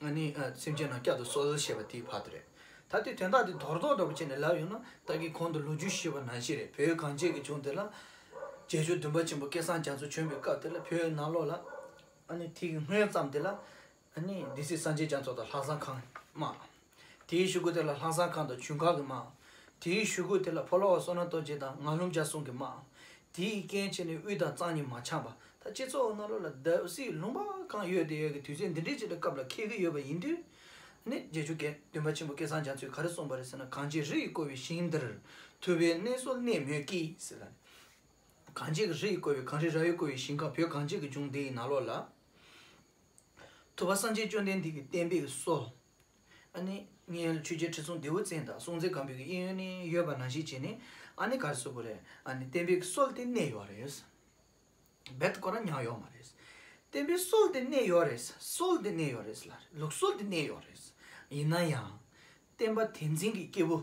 ཨ་ནི་ཨ་སེམས་ཅན་རྣམས་བསྐྱབ་ཏུ་གསོལ་ཞེས་པ་དེའི་བར་དུ་རེད། ད་དེ་དོན་དག་དེ་རྡོག་རྡོག་འདྲ་པོ་བྱས་ནས་ལབ་ཡོང་ན་ད་གིན་གོང་དུ་ལོ་རྒྱུས་ཞུས་པ་ནང་བཞིན་རེད། བོད་གངས་ཅན་གྱི་ལྗོངས་དེ་ལ་རྗེ་བཙུན་བདུན་པ་ཆེན་པོ་སྐལ་བཟང་རྒྱ་མཚོ་བྱོན་པའི་སྐབས་དེ་ལ་བོད་ནང་ལོགས་ལ་ཨ་ནི་དེ་གི་སྔོན་ཙམ་དེ་ལ་ཨ་ནི་སྡེ་སྲིད་སངས་རྒྱས་རྒྱ་མཚོ་དང་ལྷ་བཟང་ཁང་དམག་དེའི་གཞུག་གུ་དེ་ལ་ལྷ་བཟང་ཁང་དང་ཇུན་གར་གྱི་དམག་དེའི་གཞུག་གུ་དེ་ལ་ཕོ་ལོ་བ་བསོད་ནམས་རྡོ་རྗེ་དང་ངང་ལྷུམ་རྒྱ་གསུམ་གྱི་དམག་དེའི་རྐྱེན་བྱས་ནས་དབུས་དང་གཙང་གཉིས་མ་འཆམ་པ། ད་སྤྱི་ཚོགས་ནང་ལོགས་ལ་བརྡབ་གསིག་ལུང་པ་གང་ཡོད་དེ་ཡོད་ཀྱི་དུས་ཚོད་འདི་འདྲའི་ཅིག་ལ་སྐབས་ལ་འཁེལ་གྱི་ཡོད་པ་ཡིན་དུས། ནི་རྗེ་བཙུན་བདུན་པ་ཆེན་པོ་སྐལ་བཟང་རྒྱ་མཚོས་ག་རེ་གསུངས་པ་རེད་ཟེར་ན། གངས་ཅན་རི་ཡིས་བསྐོར་བའི་ཞིང་འདིར། ཐུབ་པའི་གནས་སུ་གནས་མོད་ཀྱི་ཟེར་ལ། གངས་ཅན་གྱི་རི་ཡིས་བསྐོར་བའི་གངས་རི་ར་བས་བསྐོར་བའི་ཞིང་ཁམས་བོད་གངས་ཅན་གྱི་ལྗོངས་འདི་ཡི་ནང་ལོགས་ལ། ཐུབ་པ་སངས་རྒྱས་བཅོམ་ལྡན་འདས་ཀྱི་བསྟན་པའི་སྲོལ། ཨ་ནི་སྔོན་ལ་ཆོས་རྒྱལ་ཁྲི་སྲོང་ལྡེའུ་བཙན་དང་སྲོང་བཙན་སྒམ་པོའི་གི་གཡས་གཡོན་ནས་ཡོད་པ་ནང་བཞིན་བྱས་ནས་ཨ་ནི་ག་རེ་ཟེར་དགོས་རེད། ཨ་ནི་བསྟན་པའི་སྲོལ་དེ་གནས་ཡོད་རེད། རྦད་དེ་ཁོ་རང་ཉམས་ཡོད་མ་རེད། བསྟན་པའི་སྲོལ་དེ་གནས་ཡོད་རེད། སྲོལ་དེ་གནས་ཡོད་རེད་ལ། ལུགས་སྲོལ་དེ་གནས་ཡོད་རེད། ཡིན་ན་ཡང་། བསྟན་པ་དེ་འཛིན་གྱི་སྐྱེས་བུ་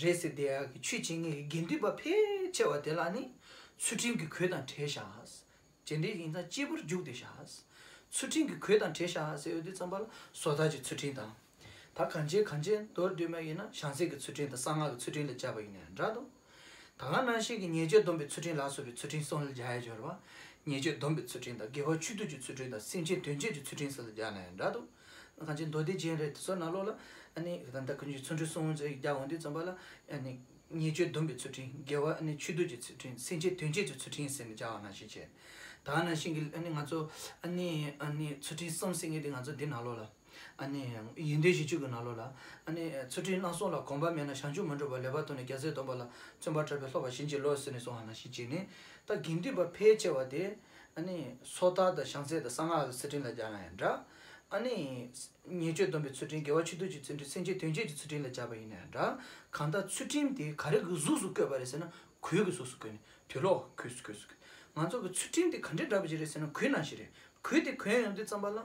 རེད་ཟེར་བསྡད་ཡག་གི་ཆོས་བྱེད་མཁན་གྱི་དགེ་འདུན་པ་ཕལ་ཆེ་བ་དེ་ལ་ནི་ཚུལ་ཁྲིམས་ཀྱི་གོས་དང་བྲལ་བཞག་བྱས་འདྲ་ཡིན་ཙང་གཅེར་བུར་རྒྱུགས་ཏེ་བཞག་ཚུལ་ཁྲིམས་ཀྱི་གོས་དང་བྲལ་བཞག་ཟེར་ཡོང་དུས་ཙམ་པ་ལ་བཟོ་ལྟ་གི་ཚུལ་ཁྲིམས་དང་། ད་གང་ཅི་གང་ཅི་མདོར་བསྡུས་མ་ཡིན་ན་བྱང་སེམས་ཀྱི་ཚུལ་ཁྲིམས་དང་གསང་སྔགས་ཀྱི་ཚུལ་ཁྲིམས་ལ་སྦྱར་བ་ཡིན་ན་ཡང་འདྲ་འདུག་ད་ག་ནང་བཞིན་གྱི་ཉེས་སྤྱོད་སྡོམ་པའི་ཚུལ་ཁྲིམས་ལ་སོགས་པའི་ཚུལ་ཁྲིམས་གསུམ་ལ་སྦྱར་ཡ་སྦྱོར་བ། ཉེས་སྤྱོད་སྡོམ་པའི་ཚུལ་ཁྲིམས་དང་དགེ་བ་ཆོས་སྡུད་ཀྱི་ཚུལ་ཁྲིམས་དང་སེམས་ཅན་དོན་བྱེད་ཀྱི་ཚུལ་ཁྲིམས་སོགས་ལ་སྦྱར་ན་ཡང་འདྲ་འདུག་གང་ཅི་མདོ་སྡེ་རྒྱན་རེད་དེ་ཚོ་ནང་ལོགས་ལ་ཨ་ནི་ད་ལྟ་ཀུན་གྱི་ཚུལ་ཁྲིམས་གསུམ་ཟེར་སྦྱར་འོང་དུས་ཙམ་པ་ལ་ཨ་ནི། ཉེས་སྤྱོད་སྡོམ་པའི་ཚུལ་ཁྲིམས། དགེ་བ་ནི་ཆོས་སྡུད་ཀྱི་ཚུལ་ཁྲིམས། སེམས་ཅན་དོན་བྱེད་ཀྱི་ཚུལ་ཁྲིམས་ཟེར་ནས་སྦྱར་བ་ནང་བཞིན་བྱས། ད་ག་ནང་བཞིན་གྱི་ཨ་ནི་ང་ཚོ་ཨ་ནི་ཨ་ནི་ཚུལ་ཁྲིམས་གསུམ་ཟེར་མཁན་དེ་ང་ཚོ་འདི་ནང་ལོགས་ལ། ཨ་ནི་ཡོན་ཏན་བཞི་བཅུ་གི་ནང་ལོགས་ལ། ཨ་ནི་ཚུལ་ཁྲིམས་བླངས་སོང་ལ་གོམས་པ་མེད་ན་བྱང་ཆུབ་མི་འགྲུབ་པར་ལེགས་པར་མཐོང་ནས་རྒྱལ་སྲས་སྟོན་པ་ལ་བརྩོན་པ་སྤྲད་པས་ལྷོད་པར་བྱིན་གྱིས་རློབས་ཟེར་ནས་གསུངས་པ་ནང་བཞིན་བྱས་ནས། ད་དགེ་འདུན་པ་ཕལ་ཆེ་བ་དེ་ཨ་ནི་སོ་ཐར་དང་བྱང་སེམས་དང་གསང་སྔགས་ཀྱི་ཚུལ་ཁྲིམས་ལ་སྦྱར་ན་ཡང་འདྲ། ཨ་ནི་ཉེས་སྤྱོད་སྡོམ་པའི་ཚུལ་ཁྲིམས། དགེ་བ་ཆོས་སྡུད་ཀྱི་ཚུལ་ཁྲིམས། སེམས་བསྐྱེད་དོན་བསྐྱེད་ཀྱི་ཚུལ་ཁྲིམས་ལ་སྦྱར་བ་ཡིན་ན་ཡང་འདྲ། གང་ལྟར་ཚུལ་ཁྲིམས་དེ་ག་རེ་གི་གཟུགས་སུ་བཀོད་པ་རེད་ཟེར་ན། གོས་ཀྱི་གཟུགས་སུ་བཀོད་ནས་དུག་ལོག་གོས་སུ་གོས་སུ་བཀོད། ང་ཚོ་གི་ཚུལ་ཁྲིམས་དེ་ག་འདྲའི་འདྲ་པོ་ཅིག་རེད་ཟེར་ན། གོས་ནང་བཞིན་རེད། གོས་དེ་གོན་ཡོང་དུས་ཙམ་པ་ལ།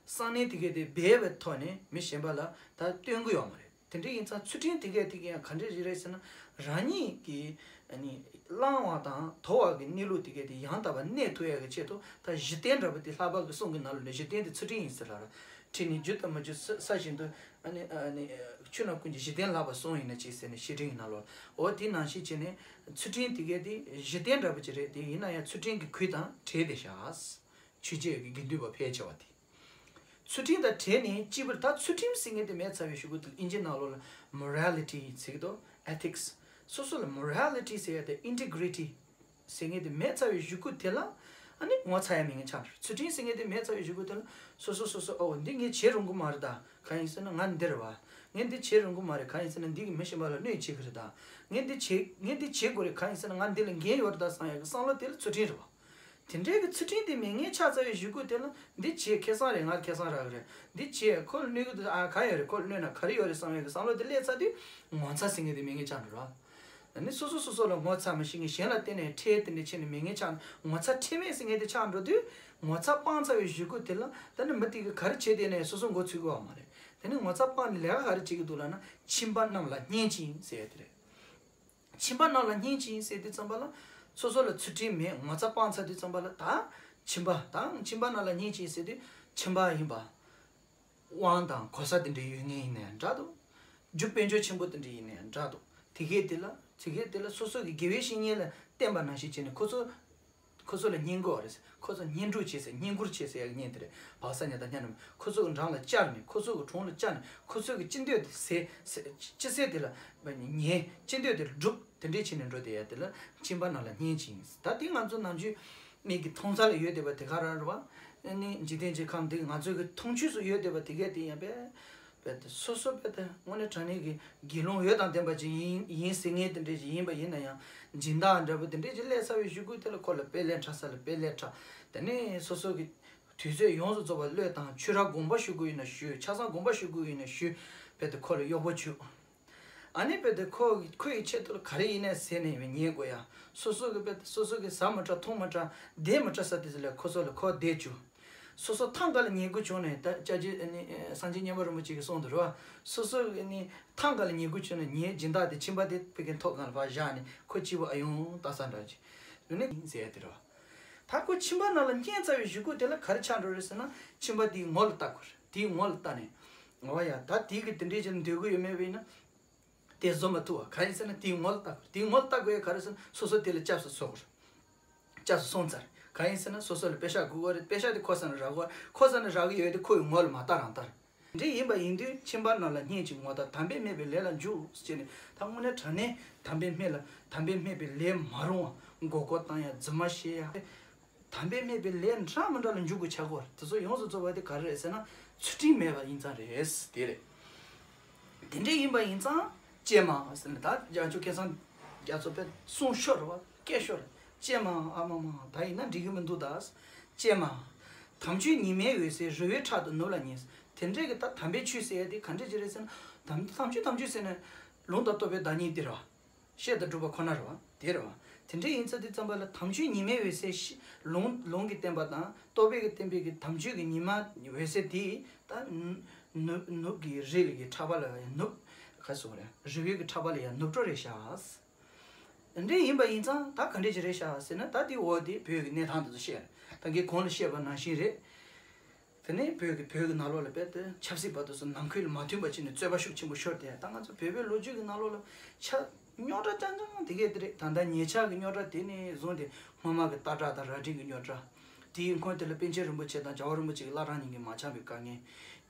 གསང་གནས་དེ་གས་དེ་སྦས་པའི་ཐོག་ནས་མི་གཞན་པ་ལ་ད་སྟོན་གྱི་ཡོད་མ་རེད། དེ་འདྲ་ཡིན་ཙང་ཚུལ་ཁྲིམས་དེ་གས་དེ་གས་ཡང་ག་འདྲ་ཞིག་རེད་ཟེར་ན། རང་ཉིད་ཀྱི་ཨ་ནི་བླང་བ་དང་དོར་བ་གི་གནས་ལུགས་དེ་གས་དེ་ཡང་དག་པར་གནས་ཐུབ་ཡག་གི་ཆེད་དུ། ད་གཞི་རྟེན་འདྲ་པོ་དེ་ལྷག་པ་གི་གསུང་གི་ནང་ལོགས་ནས་གཞི་རྟེན་དེ་ཚུལ་ཁྲིམས་ཡིན་ཟེར་ལ། ཁྲིད་ནས་རྒྱུ་དང་མ་རྒྱུ་ས་བཞིན་དུ། ཨ་ནི་ཨ་ནི་ཆོས་རྣམས་ཀུན་གྱི་གཞི་རྟེན་ལྷག་པར་གསུངས་ཡིན་ན་ཅི་ཟེར་ནས་བཤེས་སྤྲིང་གི་ནང་ལོགས། འོ་དེ་ནང་བཞིན་བྱས་ནས་ཚུལ་ཁྲིམས་དེ་གས་དེ་གཞི་རྟེན་འདྲ་པོ་ཅིག་རེད། དེ་ཡིན་ན་ཡང་ཚུལ་ཁྲིམས་ཀྱི་གོས་དང་བྲལ་ཏེ་བཞག་ཆོས་བྱེད་ཀྱི་དགེ་འདུན་པ་ཕལ་ཆེ་བ་དེ། ཚུལ་ཁྲིམས་དང་བྲལ་ནས་གཅིག་པུར། ད་ཚུལ་ཁྲིམས་ཟེར་མཁན་དེ་མེད་ཚར་བའི་གཞུག་གུ་དེ་ལ་ཨིན་ཇི་ནང་ལོགས་ལ་morality ཟེར་གྱི་འདུག ethics། སོ་སོ་ལ་morality ཟེར་ཡ་དེ་integrity ཟེར་མཁན་དེ་མེད་ཚར་བའི་གཞུག་གུ་དེ་ལ། ཨ་ནི་ངོ་ཚ་ཡ་མེད་མཁན་ཆགས་འགྲོ། ཚུལ་ཁྲིམས་ཟེར་མཁན་དེ་མེད་ཚར་བའི་གཞུག་གུ་དེ་ལ། སོ་སོ་སོ་སོ། ཨོ་འདི་ངས་བྱེད་རུང་གི་མ་རེད་ད། གང་ཡིན་ཟེར་ན་ང་འདི་རེད་བ། ངས་འདི་བྱེད་རུང་གི་མ་རེད། གང་ཡིན་ཟེར་ན་འདི་གིས་མི་གཞན་པ་ལ་གནོད་བྱེད་ཀྱི་རེད་ད། ངས་འདི་བྱེད་ངས་འདི་བྱེད་དགོས་རེད། གང་ཡིན་ཟེར་ན་ང་འདི་ལ་འགན་ཡོད་རེད་ད་བསམ་ཡ་གི་བསམ་བློ་དེ་ལ་ཚུལ་ཁྲིམས་རེད་བ། དེ་འདྲའི་གི་ཚུལ་ཁྲིམས་དེ་མེད་མཁན་ཆགས་ཚར་བའི་གཞུག་གུ་དེ་ལ། འདི་བྱས་ཁེ་བཟང་རེད། ང་ཁེ་བཟང་རག་གི་རེད། འདི་བྱས་ཁོ་ལ་གནོད་གི་འདུག་ཨ་ག་ཡོད་རེད། ཁོ་ལ་གནོད་ན་ག་རེ་ཡོད་རེད་བསམ་ཡ་གི་བསམ་བློ་དེ་སླེབས་ཚར་དུས་ངོ་ཚ་ཟེར་མཁན་དེ་མེད་མཁན་ཆགས་འགྲོ་ར། ཨ་ནི་སོ་སོ་སོ་སོ་ལ་ངོ་ཚ་མི་ཤེས་མཁན། གཞན་ལ་བརྟེན་ནས་ཁྲེལ་དེ་འདྲ་བྱས་ནས་མེད་མཁན་ཆགས། ངོ་ཚ་ཁྲེལ་མེད་ཟེར་མཁན་དེ་ཆགས་འགྲོ་དུས། ངོ་ཚ་སྤངས་ཚར་བའི་གཞུག་གུ་དེ་ལ་ད་ནི་མི་དེ་གིས་ག་རེ་བྱས་བསྡད་ནའི་སོ་སོ་མགོ་ཚོས་ཀྱི་ཡོད་མ་རེད། དེ་ནི་ངོ་ཚ་སྤངས་ནས་ལས་ཀ་ག་རེ་བྱེད་ཀྱི་འདུག་ལབ་ན། ཁྱིམ་པ་རྣམས་ལ་སྙན་ཅིང་ཟེར་ཡ་དེ་རེད། ཁྱིམ་པ་རྣམས་ལ་སྙན་ཅིང་ཟེར་དུས་ཙམ་པ་ལ། སོ་སོ་ལ་ཚུལ་ཁྲིམས་མེད། ངོ་ཚ་སྤངས་ཚར་དུས་ཙམ་པ་ལ། ད་ཁྱིམ་པ་དང་། ཁྱིམ་པ་རྣམས་ལ་སྙན་ཅིང་ཟེར་དུས་ཁྱིམ་པ་ཡིན་པ། དབང་དང་གོ་ས་དེ་འདྲ་ཡོད་མཁན་ཡིན་ན་ཡང་འདྲ་འདུག་རྒྱུ་དཔལ་འབྱོར་ཆེན་པོ་དེ་འདྲ་ཡིན་ན་ཡང་འདྲ་འདུག་དེ་གས་དེ་ལ། དེ་གས་དེ་ལ་སོ་སོ་གི་དགེ་བའི་བཤེས་གཉེན་ལ་བསྟེན་པ་ནང་བཞིན་བྱས་ནས་ཁོ་ཚོ། ཁོ་ཚོ་ལ་བསྙེན་བཀུར་བ་རེད། ཁོ་ཚོ་བསྙེན་སྒྲུབ་བྱེད་ཟེར། བསྙེན་བཀུར་བྱེད་ཟེར་ཡག་བསྙེན་དེ་རེད། བག་ཚ་ཉལ་དང་མཉམ་རུབ། ཁོ་ཚོ་གི་འགྲམ་ལ་བཅར་ནས། ཁོ་ཚོ་གི་དྲུང་ལ་བཅར་ནས། ཁོ་ཚོ་གི་ཅི་འདོད་དེ་ཟེར་ཟེར། ཅི་ཟེར་དེ་ལ་ཉན། ཅི་འདོད་དེ་སྒྲུབ། དེ་འདྲས་བྱས་ནས་འགྲོ་བསྡད་ཡ་དེ་ལ་ཁྱིམ་པ་རྣམས་ལ་སྙན་ཅིང་། ད་དེ་ང་ཚོ་ནམ་རྒྱུན་མིག་གི་མཐོང་ས་ལ་ཡོད་བསྡད་པ་དེ་ག་རང་རེད་བ། ཨ་ནི་འཇིག་རྟེན་གྱི་ཁམས་འདི་ང་ཚོའི་གི་མཐོང་ཆོས་སུ་ཡོད་བསྡད་པ་དེ་གས་དེ་ཡང་དཔེ། དཔེ་དེ་སོ་སོ་དཔེ་དེ་དངོས་གནས་དྲང་གནས་ཀྱི་དགེ་སློང་འོད་དང་ལྡན་པ་ཅིག་ཡིན་ཡིན་ཟེར་མཁན་དེ་འདྲས་ཅིག་ཡིན་པ་ཡིན་ན་ཡང་། སྦྱིན་བདག་འདྲ་པོ་དེ་འདྲས་ཅིག་སླེབས་ཚར་བའི་གཞུག་གུ་དེ་ལ་ཁོ་ལ་དཔེ་ལས་ཕྲ་ས་ལ་དཔེ་ལས་ཕྲ། དེ་ནས་སོ་སོ་གི་དུས་ཚོད་ཡོངས་སུ་རྫོགས་པ་བློས་བཏང་། ཆོས་ར་དགོངས་པ་ཞུ་དགོས་ཡིན་ན་ཞུ། ཆ་ཚང་དགོངས་པ་ཞུ་དགོས་ཡིན་ན་ཞུ། དཔེ་དེ་ཁོ་ལ་གཡོག་པོ་བྱུག་ཨ་ནི་དཔེ་དེ་ཁོ་ཁོ་ཡི་ཆེད་དུ་ལ་ག་རེ་ཡིན་ནའི་ཟེར་ནས་ཉན་དགོས་ཡ། སོ་སོ་གི་དཔེ་དེ་སོ་སོ་གི་ཟ་མི་དྲག་འཐུང་མི་དྲག་བསྡད་མི་དྲག་ས་དེ་ཚོ་ལ་ཁོ་ཚོ་ལ་ཁོ་བསྡད་བཅུག་སོ་སོ་ཐང་ག་ལ་ཉལ་དགོས་བྱུང་ནས། ད་ཅ་ཅི་ཨ་ནི་སངས་རྒྱས་མཉན་པ་རིན་པོ་ཆེ་གི་གསུང་དུ་རེད་བ། སོ་སོ་ཨ་ནི་ཐང་ག་ལ་ཉལ་དགོས་བྱུང་ནས། ཉལ་སྦྱིན་བདག་དེ་ཁྱིམ་པ་དེ་ཕ་གིའི་ཐོག་སྒང་ལ་ཕར་བཞག་ནས། ཁོ་སྐྱིད་པོ་ཨ་ཡོང་ལྟ་ས་འདྲ་ཅིག་ཡོད་ནི་ཟེར་ཡ་དེ་རེད་བ། ད་ཁོ་ཁྱིམ་པ་རྣམས་ལ་སྙན་ཚར་བའི་གཞུག་གུ་དེ་ལ་ག་རེ་ཆགས་འགྲོ་རེད་ཟེར་ན། ཁྱིམ་པ་དེའི་ངོ་ལ་ལྟ་དགོས་རེད། དེའི་ངོ་ལ་ལྟ་ནས། འོ་ཡ། ད་དེའི་གི་དེ་འདྲའི་ཅིག་འདོད་དགོས་ཡོད་མེད་པ་ཡིན་ན། དེ་བཟོ་མ་ཐུབ་བ། གང་ཡིན་ཟེར་ན་དེའི་ངོ་ལ་ལྟ་དགོས། དེའི་ངོ་ལ་ལྟ་དགོས་ཡ་ག་རེ་ཟེར་ན། སོ་སོ་དེ་ལ་སྐྱབས་སུ་སོང་དགོས་རེད། སྐྱབས་སུ་སོང་ཚར། གང་ཡིན་ཟེར་ན་སོ་སོ་ལ་པེ་ཤག་དགོས་པ་རེད། པེ་ཤག་དེ་ཁོ་ས་ནས་རག་གི་རེད། ཁོ་ས་ནས་རག་གི་ཡོད་དེ་ཁོ་ཡི་ངོ་ལ་མ་ལྟ་རང་ལྟ། འདྲ་ཡིན་པ་ཡིན་དུས་ཁྱིམ་པ་རྣམས་ལ་སྙན་ཅིང་ངོ་ལྟ། དམ་པས་སྨྲས་པའི་ལས་ལ་འཇུག་ཅེས་ནས། ད་དངོས་གནས་དྲང་གནས་དམ་པས་སྨྲས་ལ། དམ་པས་སྨྲས་པའི་ལས་མ་རུང་བ། མགོ་སྐོར་བཏང་ཡ། རྫུན་མ་བཤད་ཡ། དམ་པས་སྨྲས་པའི་ལས་འདྲ་མི་འདྲ་ལ་འཇུག་དགོས་ཆགས་ཀྱི་ཡོད་རེད། དེ་ཚོ་ཡོངས་སུ་རྫོགས་པ་དེ་ག་རེ་རེད་ཟེར་ན། ཚུལ་ཁྲིམས་མེད་པ་ཡིན་ཙང་རེད། དེ་རེད། དེ་འདྲ་ཡིན་པ་ཡིན་ཙང་ཀྱེ་མ་ཟེར་ནས། ད་རྒྱ་ཆོས་སྐལ་བཟང་རྒྱ་མཚོ་དཔེ་གསུང་ཤོར་བ་སྐད་ཤོར། ཀྱེ་མ་ཨ་མ་མ། ད་ཡིན་ན་འགྲིག་གི་མི་འདུག་ད། ཀྱེ་མ། དམ་ཆོས་ཉི་མའི་འོད་ཟེར་རི་བོའི་ཕྲག་ཏུ་ནུབ་ལ་ཉེ། དེ་འདྲའི་གི་ད་དམ་པའི་ཆོས་ཟེར་ཡ་དེ་ག་འདྲ་ཅིག་རེད་ཟེར་ན། དམ་དམ་ཆོས་དམ་ཆོས་ཟེར་ན་ལུང་དང་རྟོགས་པའི་བདག་ཉིད་དེ་རེད་བ། བཤད་དང་སྒྲུབ་པ་ཁོ་ན་རེད་བ། དེ་རེད་བ། དེ་འདྲ་ཡིན་ཚེ་དེ་ཙམ་པ་ལ་དམ་ཆོས་ཉི་མའི་འོད་ཟེར་ཤི། ལུང་ལུང་གི་བསྟན་པ་དང་རྟོགས་པའི་གི་བསྟན་པའི་གི་དམ་ཆོས་ཀྱི་ཉི་མ་འོད་ཟེར་དེ་ད་ནུབ་ནུབ་ཀྱི་རི་ལ་གི་ཕྲག་པ་ལ་ཡང་ནུབ། ག་སོང་རེད། རི་བོའི་གི་ཕྲག་པ་ལ་ཡང་ནུབ་འགྲོ་རེད་ཤག་དེ་འདྲ་ཡིན་པ་ཡིན་ཙང་ད་ག་འདྲ་ཅིག་རེད་ཤག་ཟེར་ན། ད་དེ་འོ་དེ་བོད་ཀྱི་གནས་སྟངས་དེ་ཚོ་བཤད་རེད། ད་གིན་གོང་ལ་བཤད་པ་ནང་བཞིན་རེད། དེ་ནས་བོད་ཀྱི་བོད་ཀྱི་ནང་ལོགས་ལ་དཔེ་དེ་ཆབ་སྲིད་པ་དེ་ཚོ་ནང་ཁུལ་ལ་མ་མཐུན་པ་བྱས་ནས་རྩོད་པ་ཤུགས་ཆེན་པོ་ཤོར་ཏེ། ད་ང་ཚོ་བོད་པའི་ལོ་རྒྱུས་ཀྱི་ནང་ལོགས་ལ་ཆ་རྙོག་དྲ་རྐྱང་རྐྱང་དེ་གས་དེ་རེད། ད་ལྟ་ཉེ་ཆར་གྱི་རྙོག་དྲ་དེ་ནས་བཟུང་སྟེ་སྔོན་མ་གི་སྟག་བྲག་དང་རྭ་སྒྲེང་གི་རྙོག་དྲ། དེའི་སྔོན་དེ་ལ་པཎ་ཆེན་རིན་པོ་ཆེ་དང་རྒྱལ་བ་རིན་པོ་ཆེ་གི་བླ་བྲང་གཉིས་ཀྱི་མ་འཆམ་པའི་དཀའ་ངལ།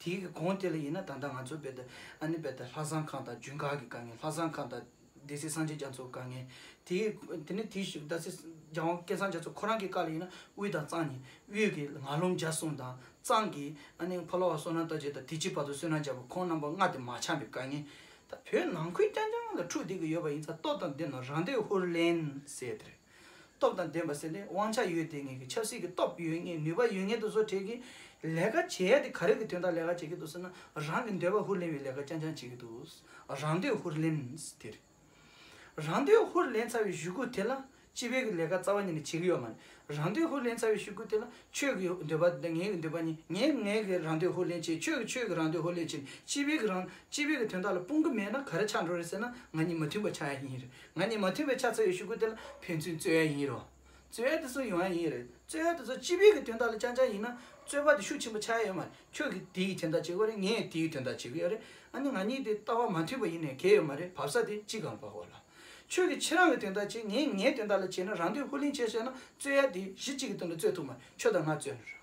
དེའི་གི་གོང་དེ་ལ་ཡིན་ན་ད་ལྟ་ང་ཚོ་དཔེ་དེ་ཨ་ནི་དཔེ་དེ་ལྷ་བཟང་ཁང་དང་ཇུན་གར་གྱི་དཀའ་ངལ། ལྷ་བཟང་ཁང་དང་ སྡེ་སྲིད་སངས་རྒྱས་རྒྱ་མཚོ་དཀའ་ངལ། དེ་དེ་ནས་དེའི་ཞུ་ད་སྲིད་རྒྱལ་དབང་སྐལ་བཟང་རྒྱ་མཚོ་ཁོ་རང་གི་སྐབས་ལ་ཡིན་ན་དབུས་དང་གཙང་ནས་དབུས་ཀྱི་ངང་ལོང་བརྒྱ་གསུམ་དང་གཙང་གི་ཨ་ནི་ཕ་ལོ་བ་བསོད་ནམས་རྡོ་རྗེ་དང་དེ་ཕྱི་བར་དུ་བསོད་ནམས་རྒྱལ་པོ་ཁོང་རྣམ་པ་ལྔ་དེ་མ་འཆམ་པའི་དཀའ་ངལ། ད་བོད་ནང་ཁུལ་རྐྱང་རྐྱང་ལ་འཁྲུག་བསྡད་ཀྱི་ཡོད་པ་ཡིན་ཙང་སྟོབས་དང་ལྡན་ན་རང་འདོད་ཧུར་ལེན་ཟེར་དེ་རེད། སྟོབས་དང་ལྡན་པ་ཟེར་ནས་དབང་ཆ་ཡོད་དེ་ངེད་ཀྱི་ཆབ་སྲིད་ཀྱི་སྟོབས་ཡོད་ངེས་ནུས་པ་ཡོད་ངེས་དུ་བཟོ་བྲལ་གྱི་ལས་ཀ་བྱེད་ཡ་དེ་ག་རེ་གི་དོན་དག་ལས་ཀ་བྱེད་ཀྱི་འདུག་ཟེར་ན་རང་གི་འདོད་པ་ཧུར་ལེན་པའི་ལས་ཀ་རྐྱང་རྐྱང་བྱེད་ཀྱི་འདུག་རང་འདོད་ཧུར་ལེན་དེ་རེད། རང་འདོད་ཧུར་ལེན་ཚར་བའི་གཞུག་གུ་དེ་ལ་སྤྱི་པའི་གི་ལས་ཀ་རྩ་བ་ཉིད་ནས་བྱེད་ཀྱི་ཡོད་མ་རེད། རང་འདོད་ཧུར་ལེན་ཚར་བའི་གཞུག་གུ་དེ་ལ་ཁྱོད་ཀྱི་འདོད་པ་འདི་ངའི་གི་འདོད་པ་ཉིད་ངས་ངའི་གི་རང་འདོད་ཧུར་ལེན་བྱེད། ཁྱོད་ཀྱི་ཁྱོད་ཀྱི་རང་འདོད་ཧུར་ལེན་བྱེད། སྤྱི་པའི་གི་རང་སྤྱི་པའི་གི་དོན་དག་ལ་སྤུང་གི་མེད་ན་ག་རེ་ཆགས་འགྲོ་རེད་ཟེར་ན་ང་གཉིས་མ་མཐུན་པ་ཆགས་ཡ་ཡིན་རེད། ང་གཉིས་མ་མཐུན་པ་ཆགས་ཚར་བའི་གཞུག་གུ་དེ་ལ་ཕན་ཚུན་རྩོད་ཡ་ཡིན་རོ། རྩོད་ཡ་དེ་ཚོ་ཡོང་ཡ་ཡིན་རེད། རྩོད་ཡ་དེ་ཚོ་སྤྱི་པའི་གི་དོན་དག་ལ་རྐྱང་རྐྱང་ཡིན་ན་རྩོད་པ་དེ་ཤུགས་ཆེན་པོ་ཆགས་ཡ་ཡོད་མ་རེད། ཁྱོད་ཀྱིས་དེའི་དོན་དག་བྱེད་དགོས་རེད། ངས་དེའི་དོན་དག་བྱེད་དགོས་ཡ་རེད། ཨ་ནི་ང་གཉིས་དེ་ལྟ་བ་མ་མཐུན་པ་ཡིན་ནའི་གལ་ཡོད་མ་རེད། བབས་ས་དེ་གཅིག་གང་བ་འོ་ལ། ཁྱོད་ཀྱིས་ཁྱེད་རང་གི་དོན་དག་བྱེད། ངས་ངའི་དོན་དག་ལ་བྱེད་ན་རང་འདོད་ཧུར་ལེན་བྱས་བྱས་ན་རྩོད་ཡ་དེ་གཞི་གཅིག་གི་དོན་དུ་རྩོད་ཐུབ་མ་རེད། ཁྱོད་དང་ང་རྩོད་ན་ར།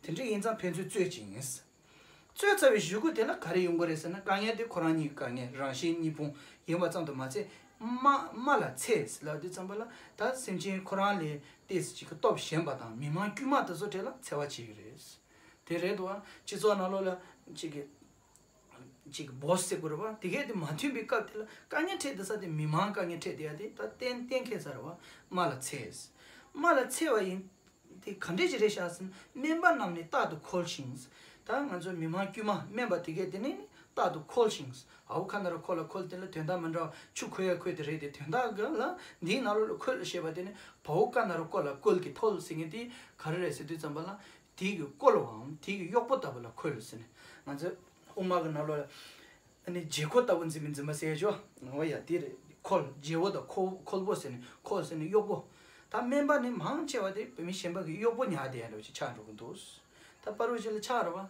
དེ་འདྲ་ཡིན་ཙང་ཕན་ཚུན་རྩོད་ཅིང་ཡིན། རྩོད་ཚར་བའི་གཞུག་གུ་དེ་ལ་ག་རེ་ཡོང་གི་རེད་ཟེར་ན་དཀའ་ངལ་དེ་ཁོ་རང་ཉིད་ཀྱི་དཀའ་ངལ་རང་གཞན་གཉིས་ཕུང་ཡིན་པ་ཙམ་དུ་མ་ཚད། རྨ་རྨ་ལ་ཚད་ཟེར་ལབ་དུས་ཙམ་པ་ལ་ད་སེམས་ཅན་ཁོ་རང་ལས་ཏོག་ཙམ་ཅིག་གི་སྟོབས་ཞན་པ་དང་མི་མང་དཀྱུས་མ་དེ་ཚོ་གྲས་ལ་འཚེ་བ་བྱེད་ཀྱི་རེད། དེ་རེད་དོ། སྤྱི་ཚོགས་ནང་ལོགས་ལ་ཅིག་གི་ཅིག་གི་བོ་སི་ཟེར་དགོས་རེད་བ། དེ་གས་དེ་མ་མཐུན་པའི་སྐབས་དེ་ལ་དཀའ་ངལ་འཕྲད་བསྡད་ས་དེ་མི་མང་དཀའ་ངལ་འཕྲད་བསྡད་ཡ་དེ་ད་གཏན་གཏན་འཁེལ་ཚར་རེད་བ། རྨ་ལ་ཚད། རྨ་ལ་ཚད་པ་ཡིན། དེ་ག་འདྲས་ཅིག་རེད་ཤག་ཟེར་ན་སྨན་པ་རྣམས་ནི་རྟག་ཏུ་འཁོལ་ཞིང་། ད་ང་ཚོ་མི་མང་དཀྱུས་མ་སྨན་པ་དེ་གས་དེ་ནི་རྟག་ཏུ་འཁོལ་ཞིང་། ཨའུ་ཁ་ན་རོ་ཁོ་ལ་འཁོལ་དེ་ལ་དོན་དག་མི་འདྲ་བ་ཆུ་ཁོལ་ཡ་ཁོལ་དེ་རེད་དེ། དོན་དག་ག་ལ་འདིའི་ནང་ལོགས་ལ་འཁོལ་ཞེས་པ་དེ་ནི་བའུ་ཀ་ན་རོ་ཀོ་ལ་ཀོལ་གྱི་འཁོལ་ཟེར་མཁན་དེ་ག་རེ་རེད་ཟེར་དུས་ཙམ་པ་ལ་དེའི་གི་བཀོལ་བའམ་དེའི་གི་གཡོག་པོ་ལྟ་བུ་ལ་འཁོལ་ཟེར་ནས། ང་ཚོ་དབུ་མ་གི་ནང་ལོགས་ལ། ཨ་ནི་རྗེ་ཁོ་ལྟ་བུ་འཛིན་པའི་འཛིན་པ་ཟེར་ཡ་ཅོ། འོ་ཡ་དེ་རེད། ཁོལ་རྗེ་བོ་དང་ཁོ་ཁོལ་པོ་ཟེར་ནས་ཁོལ་ཟེར་ནས་གཡོག་པོ། ད་སྨན་པ་ནི་མང་ཆེ་བ་དེ་བོད་མི་གཞན་པ་གི་གཡོག་པོ་ཉར་བསྡད་ཡ་འདྲ་བོ་ཅིག་ཆགས་འགྲོ་གི་འདུག་ད་པ་རུ་ཅི་ལ་ཆགས་རེད་བ།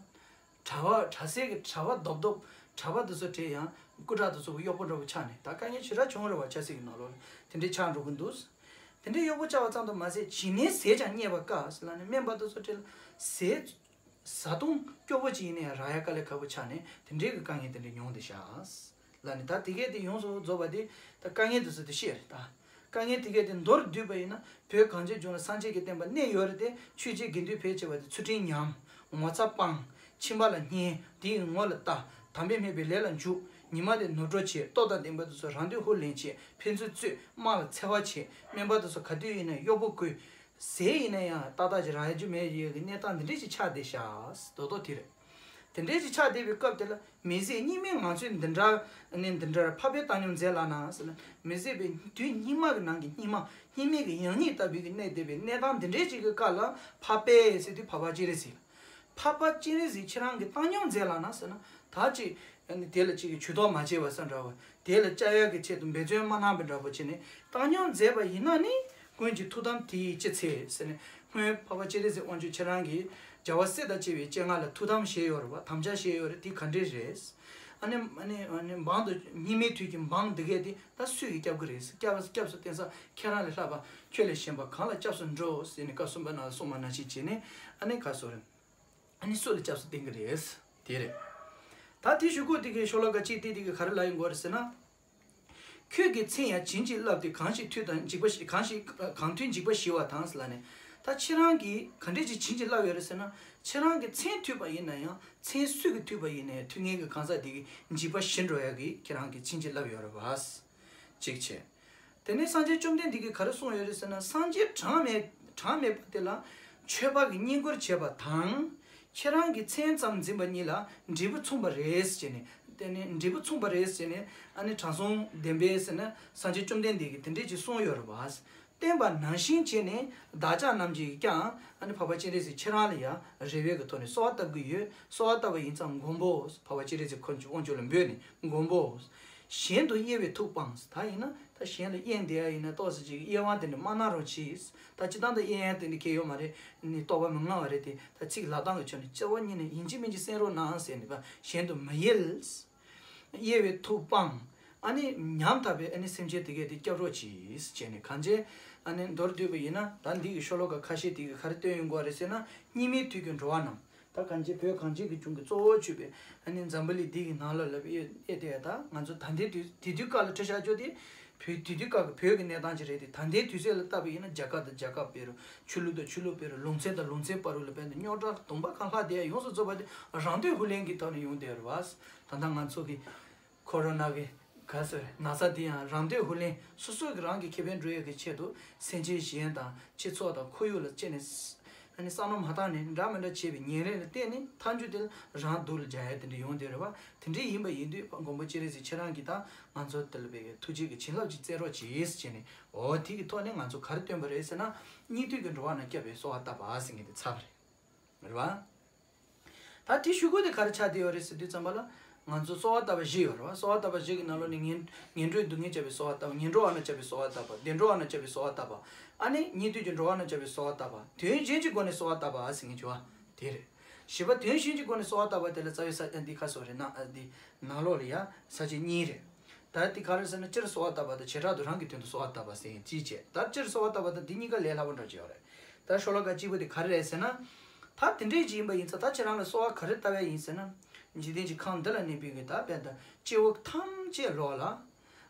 གྲྭ་བ་གྲྭ་སའི་གི་གྲྭ་བ་རྡོབ་རྡོབ་གྲྭ་བ་དེ་ཚོ་བྲེལ་ཡང་སྐུ་དྲག་དེ་ཚོ་གི་གཡོག་པོ་འདྲ་བོ་ཆགས་ནས་ད་དཀའ་ངལ་ཞེ་དྲག་བྱུང་རེད་བ། ཆབ་སྲིད་ཀྱི་ནང་ལོགས་ལ་དེ་འདྲའི་ཆགས་འགྲོ་གི་འདུག་དེ་འདྲའི་གཡོག་པོ་བཅའ་བ་ཙམ་དུ་མ་ཟད་ཇི་སྙེད་ཟས་ཀྱང་རྙེད་པ་དཀའ་ཟེར་ལབ་ནས་སྨན་པ་དེ་ཚོ་བྲེལ་ཟས། བཟའ་བཏུང་སྐྱོ་པོ་ཅིག་ཡིན་ན་ཡང་རག་ཡ་དཀའ་ལས་ཁག་པོ་ཆགས་ནས་དེ་འདྲའི་གི་དཀའ་ངལ་དེ་འདྲ་མྱོང་བསྡད་ཤག་ལབ་ནས། ད་དེ་གས་དེ་ཡོངས་སུ་རྫོགས་པ་དེ་ད་དཀའ་ངལ་དེ་ཚོ་དེ་བཤད་རེད་ད། དཀའ་ངལ་དེ་གས་དེ་མདོར་བསྡུས་པ་ཡིན་ན་བོད་གངས་ཅན་ལྗོངས་ལ་སངས་རྒྱས་ཀྱི་བསྟན་པ་གནས་ཡོད་རེད་དེ། ཆོས་བྱེད་དགེ་འདུན་ཕལ་ཆེ་བ་དེ་ཚུལ་ཁྲིམས་ཉམས། ངོ་ཚ་སྤངས། ཁྱིམ་པ་ལ་བསྙེན། དེའི་ངོ་ལ་ལྟ། དམ་པའི་སྨད་པའི་ལས་ལ་འཇུག་ཉི་མ་དེ་ནོར་འགྲོ་བྱེད། སྟོབས་དང་ལྡན་པ་དེ་ཚོ་རང་འདོད་ཧུར་ལེན་བྱེད། ཕན་ཚུན་རྩོད། དམག་ལ་འཚེ་བ་བྱེད། སྨན་པ་དེ་ཚོ་ག་དུས་ཡིན་ན་གཡོག་པོ་བཀོལ། ཟས་ཡིན་ན་ཡང་ཏག་ཏག་ཅིག་རག་རྒྱུ་མེད་ཡོད་ཀྱི་གནས་སྟངས་འདི་འདྲས་ཅིག་ཆགས་བསྡད་ཤག་རྡོག་རྡོག་དེ་རེད། དེ་འདྲས་ཅིག་ཆགས་བསྡད་པའི་སྐབས་དེ་ལ་མི་ཟད་སྙིགས་མའི་ངང་ཚུལ་འདི་འདྲ་ནི་འདི་འདྲར་འཕགས་པས་བཏང་སྙོམས་མཛད་ལགས་ན་ཟེར་ན། མི་ཟད་པའི་དུས་སྙིགས་མ་གི་ནང་གི་སྙིགས་མ་སྙིགས་མའི་གི་ཡང་སྙིགས་ལྟ་བུའི་གི་གནས་བསྡད་པའི་གནས་སྟངས་འདི་འདྲས་ཅིག་གི་སྐབས་ལ་འཕགས་པས་ཟེར་དུས་འཕགས་པ་སྤྱན་རས་གཟིགས། འཕགས་པ་སྤྱན་རས་གཟིགས་ཁྱེད་རང་གིས་བཏང་སྙོམས་མཛད་ལགས་ན་ཟེར་ན། ད་ཅིག་ཨ་ནི་དེ་ལ་ཅིག་གིས་ཇུས་གཏོགས་མ་བྱས་པ་ས་འདྲ་བ། དེ་ལ་བཅའ་ཡག་གི་ཆེད་དུ་འབད་བརྩོན་མ་གནང་བའི་འདྲ་པོ་བྱས་ནས་བཏང་སྙོམས་མཛད་པ་ཡིན་ན་ནི་ཀུན་གྱིས་ཐུགས་དམ་དེ་ཡིས་ཅི་འཚལ་ཟེར་ནས། སྔོན་འཕགས་པ་སྤྱན་རས་གཟིགས་དབང་ཕྱུག་ཁྱེད་རང་གིས་རྒྱལ་བ་སྲས་དང་བཅས་པའི་སྤྱན་སྔ་ལ་ཐུགས་དམ་བཞེས་ཡོད་རེད་བ། དམ་བཅའ་བཞེས་ཡོད་རེད། དེ་ག་འདྲས་རེད། ཨ་ནི་ཨ་ནི་ཨ་ནི་འབངས་དུ་སྙིགས་མའི་དུས་ཀྱི་འབངས་འདི་གས་དེ་ད་སུས་ཀྱིས་སྐྱབས་ཀྱི་རེད། སྐྱབས་སྐྱབས་སུ་བསྟེན་ས་ཁྱེད་རང་ལས་ལྷག་པ་ཁྱོད་ལས་གཞན་པ་གང་ལ་སྐྱབས་སུ་འགྲོ་ཟེར་ནས་བཀའ་གསུམ་པ་ནང་ལ་གསུངས་པ་ནང་བཞིན་བྱས་ནས་ཨ་ནི་ག་སོ་རེད། ཨ་ནི་སུ་ལ་སྐྱབས་སུ་བསྟེན་གྱི་རེད། དེ་རེད། ད་དེ་གཞུག་གུ་དེ་གའི་ཤོ་ལོ་ཀ་གཅིག་དེ་དེ་གའི་ག་རེ་ལབ་ཡོང་གི་རེད་ཟེར་ན། ཁྱོད་ཀྱིས་མཚན་ཡང་བྱིན་གྱིས་བརླབས་ཏེ་གང་ཞིག་ཐོས་དང་འཇིགས་པ་ཞི་གང་ཞིག་གང་ཐོས་འཇིགས་པ་ཞི་བ་དང་ཟེར་ལབ་ནས། ད་ཁྱེད་རང་གིས་ག་འདྲས་ཅིག་བྱིན་གྱིས་བརླབས་ཡོད་རེད་ཟེར་ན། ཁྱེད་རང་གིས་མཚན་ཐོས་པ་ཡིན་ན་ཡང་མཚན་སུ་གིས་ཐོས་པ་ཡིན་ན་ཡང་ཐོས་མཁན་གྱི་གང་ཟག་དེ་གི་འཇིགས་པ་ཞི་འགྲོ་ཡག་གི་ཁྱེད་རང་གིས་བྱིན་གྱིས་བརླབས་ཡོད་རེད་བ། གཅིག་བྱས། དེ་ནས་སངས་རྒྱས་བཅོམ་ལྡན་འདས་ཀྱིས་ག་རེ་གསུངས་ཡོད་རེད་ཟེར་ན། སངས་རྒྱས་གྲངས་མེད་གྲངས་མེད་པ་དེ་ལ་མཆོད་པ་གི་བསྙེན་བཀུར་བྱེད་པ་དང་། ཁྱེད་རང་གི་མཚན་ཙམ་འཛིན་པ་གཉིས་ལ་འབྲས་བུ་མཚུངས་པ་རེད་ཟེར་ནས། དེ་ནས་འབྲས་བུ་མཚུངས་པ་རེད་ཟེར་ནས་ཨ་ནི་དྲང་སྲོང་བདེན་པས་ཟེར་ན་སངས་རྒྱས་བཅོམ་ལྡན་འདས་ཀྱིས་དེ་འདྲས་ཅིག་གསུངས་ཡོད་རེད་བ། བསྟན་པ་ནང་བཞིན་བྱས་ནས་བདག་ཅག་རྣམས་ཀྱིས་ཀྱང་ཨ་ནི་འཕགས་པ་སྤྱན་རས་གཟིགས་ཁྱེད་རང་ལ་ཡང་རེ་བའི་གི་ཐོག་ནས་གསོལ་བ་བཏབ་ཀྱི་ཡོད། གསོལ་བ་བཏབ་པ་ཡིན་ཙང་མགོན་པོ། འཕགས་པ་སྤྱན་རས་གཟིགས་ཁོ་ཚོའི་དབང་ཕྱུག་ལ་འབོད་ནས་མགོན་པོ། གཞན་དུ་དབྱེ་བའི་ཐུགས་སྤངས། ད་ཡིན་ན་ད་གཞན་ལ་དབྱེ་བསྡད་ཡ་ཡིན་ན་ཏོག་ཙམ་ཅིག་དབྱེ་བ་དེ་འདྲ་མ་གནང་རོགས་གྱིས། ད་སྤྱིར་བཏང་ད་དབྱེ་ཡ་དེ་འདྲ་གལ་ཡོད་མ་རེད། ནི་རྟོགས་པ་མི་མངའ་བ་རེད་དེ། ད་ཚིག་ལབ་སྟངས་ཀྱི་ཆ་ནས་སྐྱེ་བ་གཉིས་ནས་ཡིན་གཅིག་མིན་གཅིག་གསན་རོགས་གནང་ཟེར་ནས་པ། གཞན་དུ་མི་དབྱེ། དབྱེ་བའི་ཐུགས་སྤངས། ཨ་ནི་ཉམ་ཐག་པའི་ཨ་ནི་སེམས་ཅན་དེ་གས་དེ་སྐྱོབ་རོགས་གྱིས་བྱས་ནས་གང་བྱས། ཨ་ནི་མདོར་བསྡུས་པ་ཡིན་ན་ད་འདི་གི་ཤོ་ལོ་ཀ་ཁ་ཤས་དེ་གི་ག་རེ་སྟོན་ཡོང་གི་རེད་ཟེར་ན། སྙིགས་མའི་དུས་ཀྱི་འགྲོ་བ་རྣམས། ད་ གངས་ཅན་བོད་གངས་ཅན་གྱི་ལྗོངས་ཀྱི་གཙོ་བོ་གྱུར་པའི་ཨ་ནི་འཛམ་བུ་གླིང་འདི་གི་ནང་ལ་ལབ་ཡོད་ཨེ་དེ་ད་ང་ཚོ་ད་ལྟའི་དུས་དེ་དུས་སྐབས་ལ་ཁྲིད་བཞག་རྒྱུ་དེ་བོད་དེ་དུས་སྐབས་ཀྱི་བོད་ཀྱི་གནས་སྟངས་ཅིག་རེད་དེ། ད་ལྟའི་དུས་ཚོད་ལ་བལྟས་པ་ཡིན་ན་རྒྱལ་ཁབ་དང་རྒྱལ་ཁབ་བར་དུ་ཆོས་ལུགས་དང་ཆོས་ལུགས་བར་དུ་ལུང་ཚན་དང་ལུང་ཚན་བར་དུ་ལ་བར་དུ་རྙོག་དྲ་གདོང་པ་གང་ལྷག་དེ་ཡོངས་སུ་རྫོགས་པ་དེ་རང་འདོད་ཧུར་ལེན་གྱི་ཐོག་ནས་ཡོང་བསྡད་ཡོད་རེད་བ། ད་ལྟ་ང་ཚོ་གི་ཁོ་རོ་ན་གི་ག་ཟེར་ན་ཚ་འདི་ཡང་རང་འདོད་ཧུར་ལེན། སོ་སོ་གི་རང་གི་ཁེ་ཕན་སྒྲུབ་ཡག་གི་ཆེད་དུ་སེམས་ཅན་གཞན་དང་སྤྱི་ཚོགས་དང་ཁོར་ཡུག་ལ་དཔྱད་ནས་ཨ་ནི་བསམ་བློ་མ་བཏང་ནས་འདྲ་མི་འདྲ་བྱས་པའི་ཉེས་ལས་ལ་བརྟེན་ནས་ཐལ་འགྱུར་དེ་ལ་རང་སྡུག་ལ་རྒྱག་ཡ་དེ་འདྲ་ཡོང་བསྡད་རེད་བ། དེ་འདྲ་ཡིན་པ་ཡིན་དུས་མགོན་པོ་སྤྱན་རས་གཟིགས་ཁྱེད་རང་གིས་ད་ང་ཚོ་དེ་ལ་བའི་ཐུགས་རྗེ་གི་བྱིན་རླབས་ཅིག་བསྩལ་རོགས་གྱིས་ཟེར་བྱས་ནས། འོ་དེ་གི་ཐོག་ནས་ང་ཚོ་ག་རེ་བཏོན་པ་རེད་ཟེར་ན། སྙིགས་དུས་ཀྱི་འགྲོ་བ་རྣམས་བསྐྱབ་པའི་གསོལ་བ་བཏབ་པ་ཟེར་མཁན་དེ་ཚར་བ་རེད། རེད་བ། ད་དེ་ཞུ་སྒོ་དེ་ག་རེ་ཆགས་བསྡད་ཡོད་རེད་ཟེར་དུས་ཙམ་པ་ལ། ང་ཚོ་གསོལ་བ་བཏབ་པ་བཞི་ཡོད་རེད་བ། གསོལ་བ་བཏབ་པ་བཞི་གི་ནང་ལོགས་ནས་ངན་ངན་འགྲོའི་སྡུག་བསྔལ་བསྐྱབ་པའི་གསོལ་བ་བཏབ། ངན་འགྲོ་བ་རྣམས་བསྐྱབ་པའི་གསོལ་བ་བཏབ་པ། བདེ་འགྲོ་བ་རྣམས་བསྐྱབ་པའི་གསོལ་བ་བཏབ་པ། ཨ་ནི་སྙིགས་དུས་ཀྱི་འགྲོ་བ་རྣམས་བསྐྱབ་པའི་གསོལ་བ་བཏབ་པ། དོན་གཞན་གྱི་སྒོ་ནས་གསོལ་བ་བཏབ་པ་ཟེར་མཁན་བྱུང་བ་དེ་རེད། བཞི་པ་དོན་གཞན་གྱི་སྒོ་ནས་གསོལ་བ་བཏབ་པ་དེ་ལ་རྩ་བའི་ས་འདི་ཁ་གསོ་རེད་ན་འདི་ནང་ལོགས་ལ་ཡ་ས་བཅད་གཉིས་རེད། ད་འདི་ག་རེ་ཟེར་ན། སྤྱིར་གསོལ་བ་བཏབ་པ་དང་བྱེ་བྲག་ཏུ་རང་གི་དོན་དུ་གསོལ་བ་བཏབ་པ་ཟེར་མཁན་ཅིག་བྱས། ད་སྤྱིར་གསོལ་བ་བཏབ་པ་དང་འདི་གཉིས་ཀ་ལས་སླ་པོ་འདྲ་ཅིག་ཡོད་རེད། ད་ཤོ་ལོ་ཀ་གཅིག་པོ་དེ་ག་རེ་རེད་ཟེར་ན། ད་དེ་འདྲས་ཅིག་ཡིན་པ་ཡིན་ཙང་ད་ཁྱེད་རང་ལ་གསོལ་བ་ག་རེ་བཏབ་ཡ་ཡིན་ཟེར་ན། འཇིག་རྟེན་གྱི་ཁམས་འདི་ལ་གནས་པའི་གི་ད་དཔེར་ན་སྐྱེ་བོ་ཐམས་ཅད་ལོག་ལ།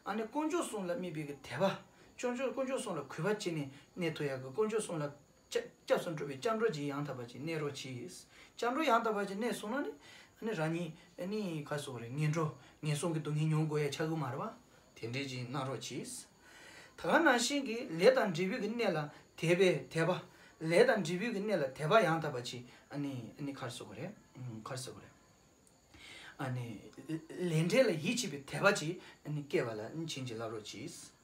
ཨ་ནི་དཀོན་མཆོག་གསུམ་ལ་དམིགས་པའི་གི་དད་པ། དཀོན་མཆོག་དཀོན་མཆོག་གསུམ་ལ་གུས་པ་བྱས་ནས་གནས་ཐུབ་ཡ་གི། དཀོན་མཆོག་གསུམ་ལ་སྐྱབས་སྐྱབས་སུ་འགྲོ་བའི་སྐྱབས་འགྲོ་ཅིག་ཡང་དག་པ་ཅིག་གནས་རོགས་གྱིས། སྐྱབས་འགྲོ་ཡང་དག་པ་ཅིག་གནས་སོང་ན་ནི། ཨ་ནི་རང་ཉིད་ཨ་ནི་ག་རེ་ཟེར་དགོས་རེད། ངན་འགྲོ་ངན་སོང་གི་སྡུག་བསྔལ་མྱོང་དགོས་ཡ་ཆགས་ཀྱི་མ་རེད་བ། དེ་འདྲས་ཅིག་གནང་རོགས་གྱིས། ད་ག་ནང་བཞིན་གྱི་ལས་དང་འབྲས་བུའི་གི་གནས་ལ་དད་པའི་དད་པ། ལས་དང་འབྲས་བུའི་གི་གནས་ལ་དད་པ་ཡང་དག་པ་ཅིག་ཨ་ནི་ཨ་ནི་ག་རེ་ཟེར་དགོས་རེད། ཨུམ། ག་རེ་ཟེར་དགོས་རེད། ཨ་ནི་ལས་འབྲས་ལ་ཡིད་ཆེས་པའི་དད་པ་ཅིག་ཨ་ནི་སྐྱེ་བ་ལ་ཨ་ནི་བྱིན་གྱིས་བརླབ་རོགས་གྱིས།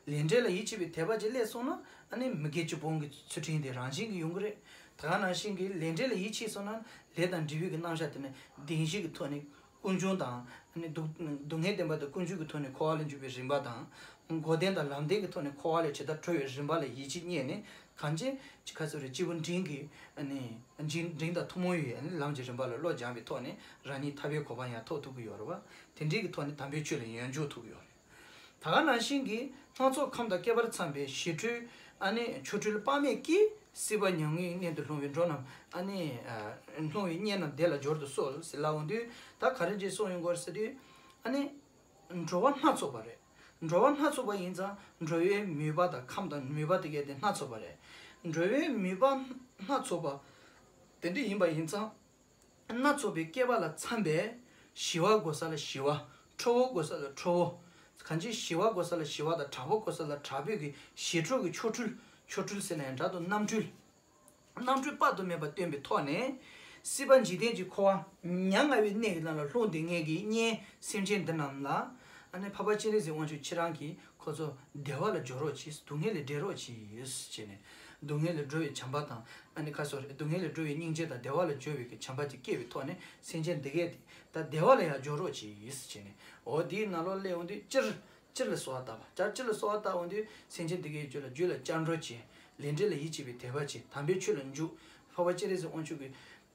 ལས་འབྲས་ལ་ཡིད་ཆེས་པའི་དད་པ་ཅིག་སླེབས་སོང་ན། ཨ་ནི་མི་དགེ་བཅུ་སྤོང་གི་ཚུལ་ཁྲིམས་དེ་རང་བཞིན་གྱིས་ཡོང་གི་རེད། ད་ག་ནང་བཞིན་གྱི་ལས་འབྲས་ལ་ཡིད་ཆེས་སོང་ན། ལས་དང་འབྲས་བུའི་གི་རྣམ་གཞག་དེ་ནི་བདེན་བཞི་གི་ཐོག་ནས་ཀུན་འབྱུང་དང་། ཨ་ནི་སྡུག་སྡུག་བསྔལ་བདེན་པ་དང་ཀུན་འབྱུང་གི་ཐོག་ནས་འཁོར་བ་ལས་འཇུག་པའི་རིམ་པ་དང་། འགོག་བདེན་དང་ལམ་བདེན་གྱི་ཐོག་ནས་འཁོར་བ་ལས་ཇི་ལྟར་གྲོལ་བའི་རིམ་པ་ལ་ཡིད་ཆེས་རྙེད་ནས། གང་ཅི་ཅི་ག་ཚོད་རེ་སྐྱེས་བུ་འབྲིང་གི་ཨ་ནི་འབྲིང་འབྲིང་དང་ཐུན་མོང་བའི་ཨ་ནི་ལམ་གྱི་རིམ་པ་ལ་བློ་སྦྱངས་པའི་ཐོག་ནས་རང་ཉིད་ཐར་པའི་གོ་འཕང་ཡང་ཐོབ་ཐུབ་ཀྱི་ཡོད་རེད་བ། དེ་འདྲའི་གི་ཐོག་ནས་དམ་པའི་ཆོས་ལ་ཡང་འཇུག་ཐུབ་ཀྱི་ཡོད་རེད། ད་ག་ནང་བཞིན་གྱི་སྣ་ཚོགས་ཁམས་དང་བསྐལ་པར་འཚམས་པའི་ཞི་ཁྲོའི་ཨ་ནི་ཆོ་འཕྲུལ་དཔག་མེད་ཀྱིས་སྲིད་པ་མྱ་ངན་གནས་དུ་ལྷུང་བའི་འགྲོ་རྣམས་ཨ་ནི་ལྷུང་བའི་གཉེན་རྣམས་བདེ་ལ་སྦྱོར་དུ་གསོལ་ཟེར་ལབ་འོང་དུས། ད་ག་རེ་ཅིག་གསུངས་ཡོང་གི་ཡོད་རེད་ཟེར་དུས། ཨ་ནི་འགྲོ་བ་སྣ་ཚོགས་པ་རེད། འགྲོ་བ་སྣ་ཚོགས་པ་ཡིན་ཙང་འགྲོ་བའི་མོས་པ་དང་ཁམས་དང་མོས་པ་དེ་གས་དེ་སྣ་ཚོགས་པ་རེད། འགྲོ་བའི་མོས་པ་སྣ་ཚོགས་པ་དེ་འདྲ་ཡིན་པ་ཡིན་ཙང་། སྣ་ཚོགས་པའི་བསྐལ་པ་ལ་འཚམས་པའི་ཞི་བ་དགོས་ས་ལ་ཞི་བ། ཁྲོ་བོ་དགོས་ས་ལ་ཁྲོ་བོ། གང་ཅི་ཞི་བ་དགོས་ས་ལ་ཞི་བ་དང་དྲག་པོ་དགོས་ས་ལ་དྲག་པོའི་གི་ཞི་ཁྲོ་གི་ཆོ་འཕྲུལ། ཆོ་འཕྲུལ་ཟེར་ན་ཡང་འདྲ་འདུག་རྣམ་འཕྲུལ། རྣམ་འཕྲུལ་དཔག་ཏུ་མེད་པ་སྟོན་པའི་ཐོག་ནས། སྲིད་པ་འཇིག་རྟེན་གྱི་འཁོར་བ་མྱ་ངན་པའི་གནས་ཀྱི་ནང་ལ་ལྷུང་བསྡད་མཁན་གྱི་གཉེན་སེམས་ཅན་འདི་རྣམས་ལ། ཨ་ནི་འཕགས་པ་སྤྱན་རས་གཟིགས་དབང་ཕྱུག་ཁྱེད་རང་གིས་ཁོ་ཚོ་བདེ་བ་ལ་སྦྱོར་རོགས་གྱིས། སྡུག་བསྔལ་ལས་འབྲལ་རོགས་གྱིས་ཟེར་ནས། སྡུག་བསྔལ་ལས་སྒྲོལ་བའི་བྱམས་པ་དང་། ཨ་ནི་ཁ་སོ་རེ། སྡུག་བསྔལ་ལས་སྒྲོལ་བའི་སྙིང་རྗེ་དང་བདེ་བ་ལ་སྦྱོར་བའི་གི་བྱམས་པ་དེ་སྐྱེས་པའི་ཐོག་ནས་སེམས་ཅན་འདི་གས་དེ་ད་བདེ་བ་ལ་ཡང་སྦྱོར་རོགས་གྱིས་ཟེར་ནས། འོ་དེའི་ནང་ལོགས་སླེབས་འོང་དུས་སྤྱིར། སྤྱིར་ལ་གསོལ་བ་བཏབ་པ། སྤྱིར་ལ་གསོལ་བ་བཏབ་འོང་དུས་སེམས་ཅན་འདི་གའི་རྒྱུད་ལ་རྒྱུད་ལ་སྐྱབས་འགྲོ་བྱེད། ལས་འབྲས་ལ་ཡིད་ཆེས་པའི་དད་པ་བྱེད། དམ་པའི་ཆོས་ལ་འཇུག་འཕགས་པ་སྤྱན་རས་གཟིགས་དབང་ཕྱུག་གི་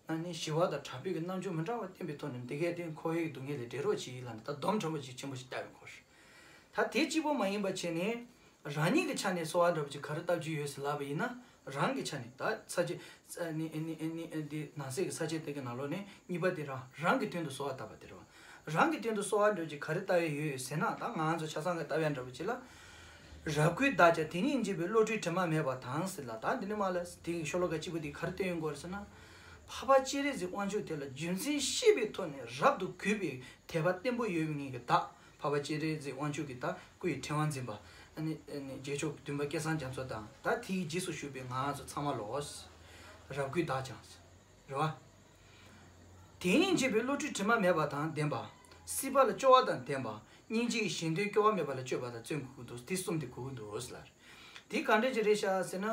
ཨ་ནི་ཞི་བ་དང་དྲག་པོའི་གི་རྣམ་འགྱུར་མི་འདྲ་བ་བསྟན་པའི་ཐོག་ནས་འདི་གའི་སྟེང་འཁོར་བའི་སྡུག་བསྔལ་ལས་འབྲལ་རོགས་གྱིས་ལབ་ནས་ད་སྡོམ་ཕྲན་བུ་ཅིག་ཆེན་པོ་ཞིག་བཏབ་ཡོང་གི་རེད། ད་དེ་གཅིག་པོ་མ་ཡིན་པ་བྱས་ནས་རང་ཉིད་ཀྱི་ཆ་ནས་གསོལ་བ་འདྲ་པོ་ཅིག་ག་རེ་བཏབ་རྒྱུ་ཡོད་ཟེར་ལབ་པ་ཡིན་ན། རང་གི་ཆ་ནས་ད་ས་བཅད་ཨ་ནི་ཨ་ནི་ཨ་ནི་ཨ་འདི་ནང་གསེས་ཀྱི་ས་བཅད་དེ་གི་ནང་ལོགས་ནས་གཉིས་པ་དེ་རང་རང་གི་དོན་དུ་གསོལ་བ་བཏབ་པ་དེ་རེད་བ། རང་གི་དོན་དུ་གསོལ་བ་འདྲ་པོ་ཅིག་ག་རེ་བཏབ་ཡས་ཡོད་ཟེར་ན། ད་ང་ཚོ་ཆ་ཚང་གི་བཏབ་ཡས་འདྲ་པོ་ཅིག་ལ། རབ་བསྐུལ་བདག་ཀྱང་དེ་ཉིད་འབྱེད་པའི་བློ་གྲོས་དྲི་མ་མེད་པ་དང་ཟེར་ལ། ད་འདི་ནས་མར་ལ་དེ་གི་ཤོ་ལོ་ཀ་གཅིག་པོ་དེ་ག་རེ་བསྟན་ཡོང་གི་ཡོད་རེད་ཟེར་ན། འཕགས་པ་སྤྱན་རས་གཟིགས་དབང་ཕྱུག་དེ་ལ་རྒྱུ་མཚན་ཤེས་པའི་ཐོག་ནས་རབ་ཏུ་གུས་པའི་དད་པ་བརྟན་པོ་ཡོད་པའི་ངེད་ཀྱི་བདག་འཕགས་པ་སྤྱན་རས་གཟིགས་དབང་ཕྱུག་གི་ད་སྐུ་ཡི་ཕྲེང་བ་འཛིན་པ། ཨ་ནི་ཨ་ནི་རྗེས་ཕྱོགས་བདུན་པ་སྐལ་བཟང་རྒྱ་མཚོ་དང་། ད་དེའི་རྗེས་སུ་ཞུགས་པའི་ང་ཚོ་ཚང་མ་ལོ། རབ་བསྐུལ་བདག་ཀྱང་། རེད་བ། དེ་ཉིད་འབྱེད་པའི་བློ་གྲོས་དྲི་མ་མེད་པ་དང་ལྡན་པ། སྲིད་པ་ལ་སྐྱོ་བ་དང་ལྡན་པ། སྙིང་རྗེ་ཡིས་གཞན་དོན་སྐྱོ་བ་མེད་པ་ལ་སྤྱོད་པ་དང་བརྩོན་དགོས་ཀྱི་འདུག་དེ་གསུམ་དེ་དགོས་ཀྱི་འདུག་ལ། དེ་ག་འདྲ་ཅིག་རེད་ཤག་ཟེར་ན།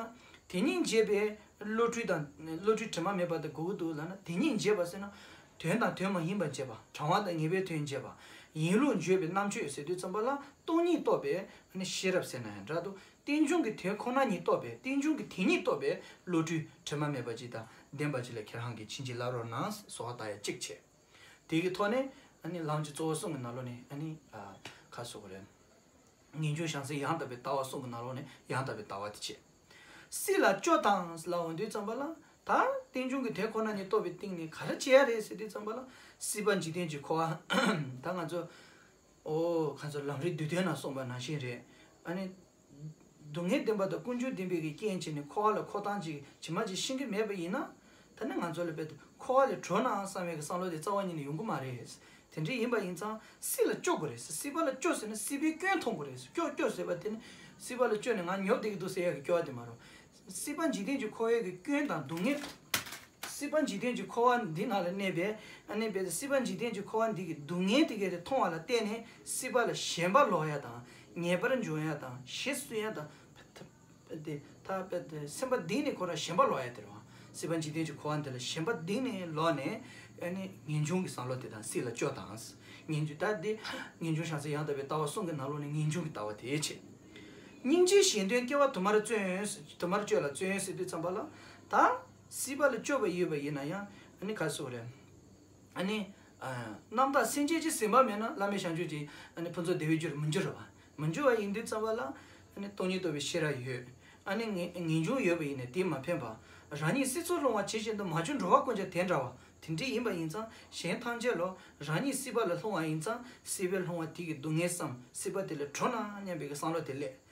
དེ་ཉིད་འབྱེད་པའི་བློ་གྲོས་དང་བློ་གྲོས་དྲི་མ་མེད་པ་དེ་དགོས་ཀྱི་འདུག་ལབ་ན། དེ་ཉིད་འབྱེད་པ་ཟེར་ན། དོན་དང་དོན་མ་ཡིན་པ་འབྱེད་པ། དྲང་བ་དང་ངེས་པའི་དོན་འབྱེད་པ། ཡིན་ལུགས་འབྱེད་པའི་རྣམ་དཔྱོད་ཟེར་དུས་ཙམ་པ་ལ་སྟོང་ཉིད་རྟོགས་པའི་ཤེས་རབ་ཟེར་ན་ཡང་འདྲ་འདུག་རྟེན་འབྱུང་གི་དོན་ཁོ་ན་ཉིད་རྟོགས་པའི། རྟེན་འབྱུང་གི་དེ་ཉིད་རྟོགས་པའི་བློ་གྲོས་དྲི་མ་མེད་པ་ཅིག་དང་ལྡན་པ་ཅིག་ལ་ཁྱེད་རང་གིས་བྱིན་གྱིས་བརླབ་རོགས་གནང་། གསོལ་བ་བཏབ་ཡ་གཅིག་བྱས། དེ་གི་ཐོག་ནས་ཨ་ནི་ལམ་གྱི་གཙོ་བོ་གསུམ་གྱི་ནང་ལོགས་ནས་ཨ་ནི་ཨ་ཁ་གསོ་གི་རེད། ངེས་འབྱུང་བྱང་སེམས་ཡང་དག་པའི་ལྟ་བ་གསུམ་གྱི་ནང་ལོགས་ནས་ཡང་དག་པའི་ལྟ་བ་དེ་བྱས། སྲིད་ལ་སྐྱོ་དང་ལབ་འོང་དུས་ཙམ་པ་ལ། ད་རྟེན་འབྱུང་གི་དེ་ཁོ་ན་ཉིད་རྟོགས་པའི་སྟེང་ནས་ག་རེ་བྱེད་ཡ་རེད་ཟེར་དུས་ཙམ་པ་ལ། སྲིད་པ་འཇིག་རྟེན་གྱི་འཁོར་བ། ད་ང་ཚོ་ཨོ་ཁ་ཚོ་ལམ་རིམ་བསྡུས་དོན་ན་གསུངས་པ་ནང་བཞིན་རེད། ཨ་ནི། སྡུག་བསྔལ་བདེན་པ་དང་ཀུན་འབྱུང་བདེན་པའི་གི་རྐྱེན་བྱས་ནས་འཁོར་བ་ལ་འཁོར་སྟངས་ཅིག་ཇི་མ་ཇི་བཞིན་གྱི་མེད་པ་ཡིན་ན། ད་ནི་ང་ཚོ་ལ་རྦད་དེ་འཁོར་བ་ལས་གྲོལ་ནའང་བསམ་པའི་གི་བསམ་བློ་དེ་རྩ་བ་ཉིད་ནས་ཡོང་གི་མ་རེད། དེ་འདྲ་ཡིན་པ་ཡིན་ཙང་སྲིད་ལ་སྐྱོ་དགོས་རེད། སྲིད་པ་ལ་སྐྱོ་ཟེར་ན་སྲིད་པའི་སྐྱོན་མཐོང་དགོས་རེད། སྐྱོ་སྐྱོ་ཟེར་བ་དེ་ནི་སྲིད་པ་ལ་སྐྱོ་ནས་ང་ཉོབ་བསྡད་ཀྱི་འདུག་ཟེར་ཡ་གི་སྐྱོ་བ་དེ་མ་རེད། སྲིད་པ་འཇིག་རྟེན་གྱི་འཁོར་བའི་གི་སྐྱོན་དང་སྡུག་བསྔལ། སྲིད་པ་འཇིག་རྟེན་གྱི་འཁོར་བ་འདི་ནང་ལ་གནས་པའི་ཨ་ནི་རྦད་དེ་སྲིད་པ་འཇིག་རྟེན་གྱི་འཁོར་བ་འདི་གི་སྡུག་བསྔལ་དེ་ག་དེ་མཐོང་བ་ལ་བརྟེན་ནས་སྲིད་པ་ལ་ཞེན་པ་ལོག་ཡ་དང་ངེས་པར་འབྱུང་ཡ་དང་ཞེ་སུན་ཡ་དང་། དེ་ད་རྦད་དེ་སེམས་པ་གཏིང་ནས་ཁོ་རང་ཞེན་པ་ལོག་ཡ་དེ་རེད་བ། སྲིད་པ་འཇིག་རྟེན་གྱི་འཁོར་བ་འདི་ལ་ཞེན་པ་གཏིང་ནས་ལོག་ནས་ཨ་ནི་ངེས་འབྱུང་གི་བསམ་བློ་དེ་དང་སྲིད་ལ་སྐྱོ་དང་། ངེས་འབྱུང་ད་འདི་ངེས་འབྱུང་བྱང་སེམས་ཡང་དག་པའི་ལྟ་བ་གསུམ་གྱི་ནང་ལོགས་ནས་ངེས་འབྱུང་གི་ལྟ་བ་དེ་བྱེད། སྙིང་རྗེའི་གཞན་དོན་སྐྱེ་བ་དུ་མར་བརྩོན། དུ་མར་སྤྱོད་ལ་བརྩོན་ཟེར་དུས་ཙམ་པ་ལ། ད་སྲིད་པ་ལ་སྤྱོད་པ་ཡོད་པ་ཡིན་ན་ཡང་ཨ་ནི་ག་རེ་ཟེར་དགོས་རེད། ཨ་ནི། ཨ། རྣམ་དག་སེམས་ཅན་གྱི་ཟིན་པ་མེད་ན་བླ་མེད་བྱང་ཆུབ་ཀྱི་ཨ་ནི་ཕུན་ཚོགས་བདེ་བའི་རྒྱུར་མི་འགྱུར་བ། མི་འགྱུར་བ་ཡིན་དུས་ཙམ་པ་ལ་ཨ་ནི་སྟོང་ཉིད་རྟོགས་པའི་ཤེས་རབ་ཡོད། ཨ་ནི་ངེས་ངེས་འབྱུང་ཡོད་པ་ཡིན་ནའི་དེས་མ་ཕན་པ། རང་ཉིད་སྲིད་མཚོར་ལྷུང་བ་ཇི་བཞིན་དུ་མ་བྱུང་འགྲོ་བ་ཀུན་ཀྱང་དེ་འདྲ་བ། དེ་འདྲ་ཡིན་པ་ཡིན་ཙང་གཞན་ཐམས་ཅད་ལ་རང་ཉིད་སྲིད་པ་ལ་ལྷུང་བ་ཡིན་ཙང་སྲིད་པའི་ལྷུང་བ་དེ་གི་སྡུག་བསྔལ་བསམ། སྲིད་པ་དེ་ལས་གྲོལ་ན་སྙམ་པའི་གི་བསམ་བློ་དེ་སླེབས།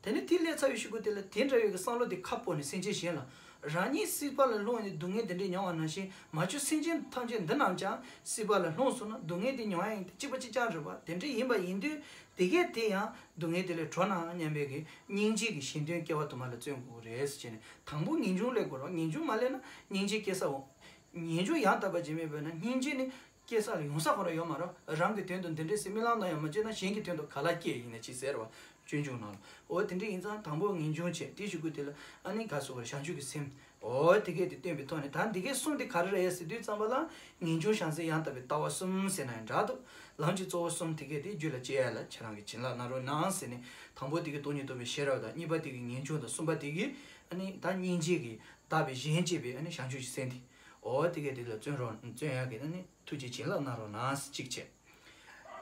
དེ་ནས་དེ་སླེབས་ཚར་བའི་གཞུག་གུ་དེ་ལ་དེ་འདྲ་བའི་གི་བསམ་བློ་དེ་ཁ་སྤོ་ནས་སེམས་ཅན་གཞན་ལ། རང་ཉིད་སྲིད་པ་ལ་ལྷུང་ནས་སྡུག་བསྔལ་དེ་འདྲ་མྱོང་བ་ནང་བཞིན་མ་བྱུང་སེམས་ཅན་ཐམས་ཅད་འདི་རྣམས་ཀྱང་སྲིད་པ་ལ་ལྷུང་སོང་ན་སྡུག་བསྔལ་དེ་མྱོང་ཡ་ཡིན་ཏེ་གཅིག་པ་གཅིག་རྐྱང་རེད་པ། དེ་འདྲ་ཡིན་པ་ཡིན་དུས་དེ་གས་དེ་ཡང་སྡུག་བསྔལ་དེ་ལས་གྲོལ་ན་སྙམ་པའི་གི་སྙིང་རྗེ་གི་གཞན་དོན་སྐྱེ་བ་དུ་མ་ལ་བརྩོན་དགོས་རེད་ཟེར་བྱས་ནས་དང་པོ་ངེས་འབྱུང་སླེབས་དགོས་རེད། ངེས་འབྱུང་མ་སླེབས་ན་སྙིང་རྗེ་སྐྱེ་ས་འོང་། ངེས་འབྱུང་ཡང་དག་པ་ཇི་སྙེད་པ་ཡོད་ན་སྙིང་རྗེ་ནི་སྐྱེ་ས་ལ་ཡོང་ས་ཁོ་རང་ཡོད་མ་རེད། རང་གི་དོན་དུ་འདི་འདྲས་ཟེར་རྨི་ལམ་ནང་ཡང་མ་སྐྱེས་ན་གཞན་གྱི་དོན་དུ་ག་ལ་སྐྱེ་ཡིན་ན་ཅི་ཟེར་བ་སྤྱོད་འཇུག་ནང་ལ། འོ་དེ་འདྲས་ཡིན་ཙང་དང་པོ་ངེས་འབྱུང་བྱས་དེའི་གཞུག་གུ་དེ་ལ་ཨ་ནི་ག་རེ་ཟེར་དགོས་རེད། བྱང་ཆུབ་ཀྱི་སེམས། འོ་དེ་གས་དེ་བསྟན་པའི་ཐོག་ནས་ད་འདི་གས་གསུམ་དེ་ག་རེ་རེད་ཟེར་དུས་ཙམ་པ་ལ་ངེས་འབྱུང་བྱང་སེམས་ཡང་དག་པའི་ལྟ་བ་གསུམ་ཟེར་ན་ཡང་འདྲ་འདུག་ལམ་གྱི་གཙོ་བོ་གསུམ་དེ་གས་དེ་རྒྱུད་ལ་སྐྱེ་ཡ་ལ་ཁྱེད་རང་གིས་བྱིན་རླབས་གནང་རོགས་གནང་ཟེར་ནས་དང་པོ་དེ་གས་སྟོང་ཉིད་རྟོགས་པའི་ཤེས་རབ་དང་གཉིས་པ་དེ་གས་ངེས་འབྱུང་དང་གསུམ་པ་དེ་གས་ཨ་ནི་ད་སྙིང་རྗེ་གིས་དག་པའི་གཞན་གཅེས་པའི་ཨ་ནི་བྱང་ཆུབ་ཀྱི་སེམས་དེ། འོ་དེ་གས་དེ་ལ་བརྩོན་རོགས་བརྩོན་ཡག་གི་ཨ་ནི་ཐུགས་རྗེ་བྱིན་རླབས་གནང་རོགས་གནང་ཟེར་གཅིག་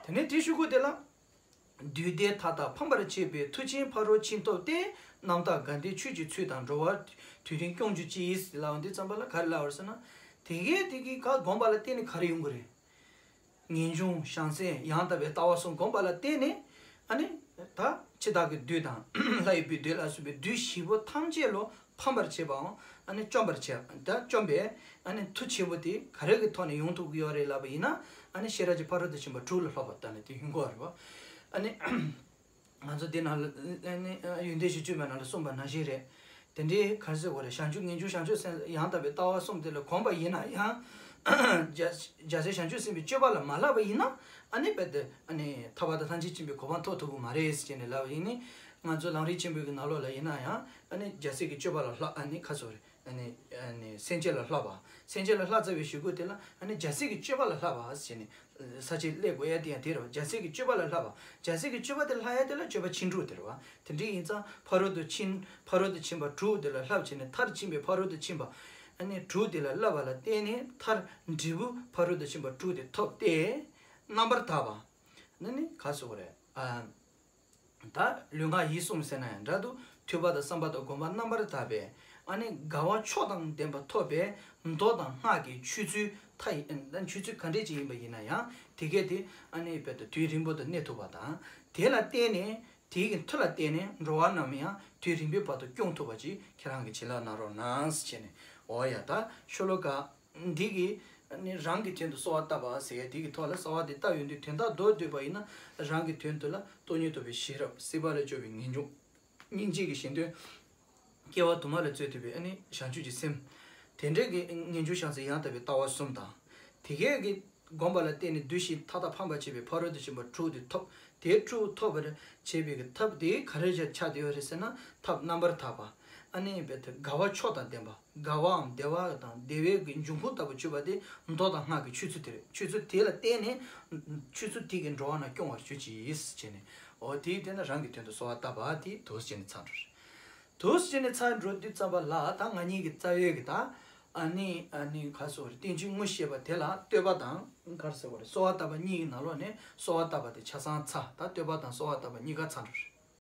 བྱས། དེ་ནས་དེའི་གཞུག་གུ་དེ་ལ། བདུད་སྡེ་མཐའ་དག་ཕམ་པར་བྱེད་པའི་མཐུ་ཆེན་ཕ་རོལ་ཕྱིན་ཐོབ་སྟེ། རྣམ་དག་དགའ་ལྡན་ཆོས་ཀྱི་ཚུལ་དང་འགྲོ་བ་དུས་མཐུན་སྐྱོང་གྱུར་ཅིག་ལབ་འདི་ཙམ་པ་ལ་ག་རེ་ལབ་པ་རེད་ཟེར་ན། དེ་གས་དེ་གི་ག་སྒོམ་པ་ལ་བརྟེན་ནས་ག་རེ་ཡོང་གི་རེད། ངེས་འབྱུང་བྱང་སེམས་ཡང་དག་པའི་ལྟ་བ་གསུམ་སྒོམ་པ་ལ་བརྟེན་ནས་ཨ་ནི་ད་འཆི་བདག་གི་བདུད་དང་ལྷ་ཡི་བུའི་བདུད་ལ་སོགས་པའི་བདུད་བཞི་པོ་ཐམས་ཅད་ལོ་ཕམ་པར་བྱེད་པའམ་ཨ་ནི་བཅོམ་པར་བྱེད་ད་བཅོམ་པའི་ཨ་ནི་མཐུ་ཆེན་པོ་དེ་ག་རེ་གི་ཐོག་ནས་ཡོང་ཐུབ་ཀྱི་ཡོད་རེད་ལབ་པ་ཡིན་ན་ཨ་ནི་ཤེས་རབ་ཀྱི་ཕ་རོལ་ཏུ་ཕྱིན་པ་དྲུག་ལ་སློབ་པ་ལྟ་ནས་དེ་ཡོང་གི་ཡོད་རེད་བ། ཨ་ནི་ང་ཚོ་འདི་ནང་ལ་ཨ་ནི་ཡོན་ཏན་བཞི་བཅུ་པའི་ནང་ལ་གསུངས་པ་ནང་བཞིན་རེད། དེ་འདྲའི་ག་རེ་ཟེར་དགོས་རེད། བྱང་ཆུབ་ངེས་འབྱུང་བྱང་ཆུབ་སེམས་ཡང་དག་པའི་ལྟ་བ་གསུམ་དེ་ལ་གོམས་པ་ཡིན་ན་ཡང་རྒྱལ་རྒྱལ་སྲས་བྱང་ཆུབ་སེམས་དཔའི་སྤྱོད་པ་ལ་མ་བསླབ་པ་ཡིན་ན་ཨ་ནི་རྦད་དེ་ཨ་ནི་ཐར་པ་དང་ཐམས་ཅད་མཁྱེན་པའི་གོ་འཕང་ཐོབ་ཐུབ་ཀྱི་མ་རེད་ཟེར་ནས་ལབ་པ་ཡིན་ནི། ང་ཚོ་ལམ་རིམ་ཆེན་པོའི་གི་ནང་ལོགས་ལ་ཡིན་ན་ཡང་ཨ་ནི་རྒྱལ་སྲས་ཀྱི་སྤྱོད་པ་ལ་བསླབ་ཨ་ནི་ག་རེ་ཟེར་དགོས་རེད། ཨ་ནི་ཨ་ནི་སེམས་བསྐྱེད་ལ་བསླབ་པ། སེམས་བསྐྱེད་ལ་བསླབ་ཚར་བའི་གཞུག་གུ་དེ་ལ་ཨ་ནི་རྒྱལ་སྲས་ཀྱི་སྤྱོད་པ་ལ་བསླབ་པ་ཟེར་ནས། ས་བཅད་སླེབས་དགོས་ཡ་དེ་ཡང་དེ་རེད་བ། རྒྱལ་སྲས་ཀྱི་སྤྱོད་པ་ལ་བསླབ་པ། རྒྱལ་སྲས་ཀྱི་སྤྱོད་པ་དེ་ལ་བསླབ་ཡ་དེ་ལ་སྤྱོད་པ་ཆེན་དྲུག་དེ་རེད་བ། དེ་འདྲ་ཡིན་ཙང་ཕ་རོལ་ཏུ་ཕྱིན་ཕ་རོལ་ཏུ་ཕྱིན་པ་དྲུག་དེ་ལ་བསླབ་བྱས་ནས་མཐར་ཕྱིན་པའི་ཕ་རོལ་ཏུ་ཕྱིན་པ། ཨ་ནི་དྲུག་དེ་ལ་བསླབ་པ་ལ་བརྟེན་ནས་མཐར་འབྲས་བུ་ཕ་རོལ་ཏུ་ཕྱིན་པ་དྲུག་དེ་ཐོབ་སྟེ། རྣམ་པར་དག་པ། ནི་ནི་ག་རེ་ཟེར་དགོས་རེད། ཨ། ད་ལུས་ངག་ཡིད་གསུམ་ཟེར་ན་ཡང་འདྲ་འདུག་ཐོས་པ་དང་བསམ་པ་དང་སྒོམ་པ་རྣམ་པར་དག་པས་ཨ་ནི་དགའ་བ་མཆོག་དང་ལྡན་པ་ཐོབ་པས་མདོ་དང་སྔགས་ཀྱི་ཆོས་ཚུལ་མཐའ་ཡས་ཨ་ནི་ཆོས་ཚུལ་ག་འདྲས་ཅིག་ཡིན་པ་ཡིན་ན་ཡང་དེ་གས་དེ་ཨ་ནི་རྦད་དེ་དུས་རིང་པོ་དུ་གནས་ཐུབ་པ་དང་དེ་ལ་བརྟེན་ནས་དེའི་གི་མཐུ་ལ་བརྟེན་ནས་འགྲོ་བ་རྣམས་ཡང་དུས་རིང་པོའི་བར་དུ་སྐྱོང་ཐུབ་པ་ཅིག་ཁྱེད་རང་གིས་བྱིན་རླབས་གནང་རོགས་གནང་ཟེར་བྱས་ནས། འོ་ཡ་ད་ཤོ་ལོ་ཀ་འདི་གིས་ནི་རང་གི་དོན་དུ་གསོལ་བ་བཏབ་པ་ཟེར་ཡ་དེ་གི་ཐོག་ལ་གསོལ་བ་དེ་བཏབ་ཡོང་དུས་དོན་དག་མདོར་བསྡུས་པ་ཡིན་ན་རང་གི་དོན་དུ་ལ་སྟོང་ཉིད་རྟོགས་པའི་ཤེས་རབ་སྲིད་པ་ལས་སྐྱོབ་པའི་ངེས་འབྱུང་། སྙིང་རྗེ་གི་གཞན་དོན་སྐྱེ་བ་དུ་མ་ལ་བརྩོན་ཐུབ་པའི་ཨ་ནི་བྱང་ཆུབ་ཀྱི་སེམས། དེ་འདྲའི་གི་ངེས་འབྱུང་བྱང་སེམས་ཡང་དག་པའི་ལྟ་བ་གསུམ་དང་། དེ་གས་ཀྱི་སྒོམ་པ་ལ་བརྟེན་ནས་བདུད་བཞི་མཐའ་དག་ཕམ་པར་བྱེད་པའི་ཕ་རོལ་ཏུ་ཕྱིན་པ་དྲུག་དེ་ཐོབ། དེ་དྲུག་ཐོབ་པར་བྱེད་པའི་གི་ཐབས་དེ་ག་རེ་ཆགས་བསྡད་ཡོད་རེད་ཟེར་ན་ཐབས་རྣམ་པར་དག་པ། ཨ་ནི་རྦད་དེ་དགའ་བ་མཆོག་དང་ལྡན་པ། དགའ་བའམ་བདེ་བ་དང་བདེ་བའི་གི་འབྱུང་ཁུངས་ལྟ་བུ་གྱུར་པ་དེ་མདོ་དང་སྔགས་ཀྱི་ཆོས་ཚུལ་དེ་རེད། ཆོས་ཚུལ་དེ་ལ་བརྟེན་ནས་ཆོས་ཚུལ་དེ་གི་འགྲོ་བ་རྣམས་སྐྱོང་བར་གྱུར་ཅིག་ཟེར་བྱས་ནས། འོ་དེའི་སྟེང་ན་རང་གི་དོན་དུ་གསོལ་བ་བཏབ་པ་དེ་འདུག་སེ་བྱས་ནས་ཚར་འགྲོ་རེད། འདུག་སེ་བྱས་ནས་ཚར་འགྲོ་དུས་ཙམ་པ་ལ་ད་ང་གཉིས་ཀྱི་རྩ་བའི་གི་ད་ཨ་ནི་ཨ་ནི་ག་རེ་ཟེར་དགོས་རེད། རྟེན་ཅིང་དངོས་བཤད་པ་དེ་ལ་བསྟོད་པ་དང་ག་རེ་ཟེར་དགོས་རེད། གསོལ་བ་བཏབ་པ་གཉིས་ཀྱི་ནང་ལོགས་ནས་གསོལ་བ་བཏབ་པ་དེ་ཆ་ཚང་ཚར། ད་བསྟོད་པ་དང་གསོལ་བ་བཏབ་པ་གཉིས་ཀ་ཚར་འགྲོ་རེད།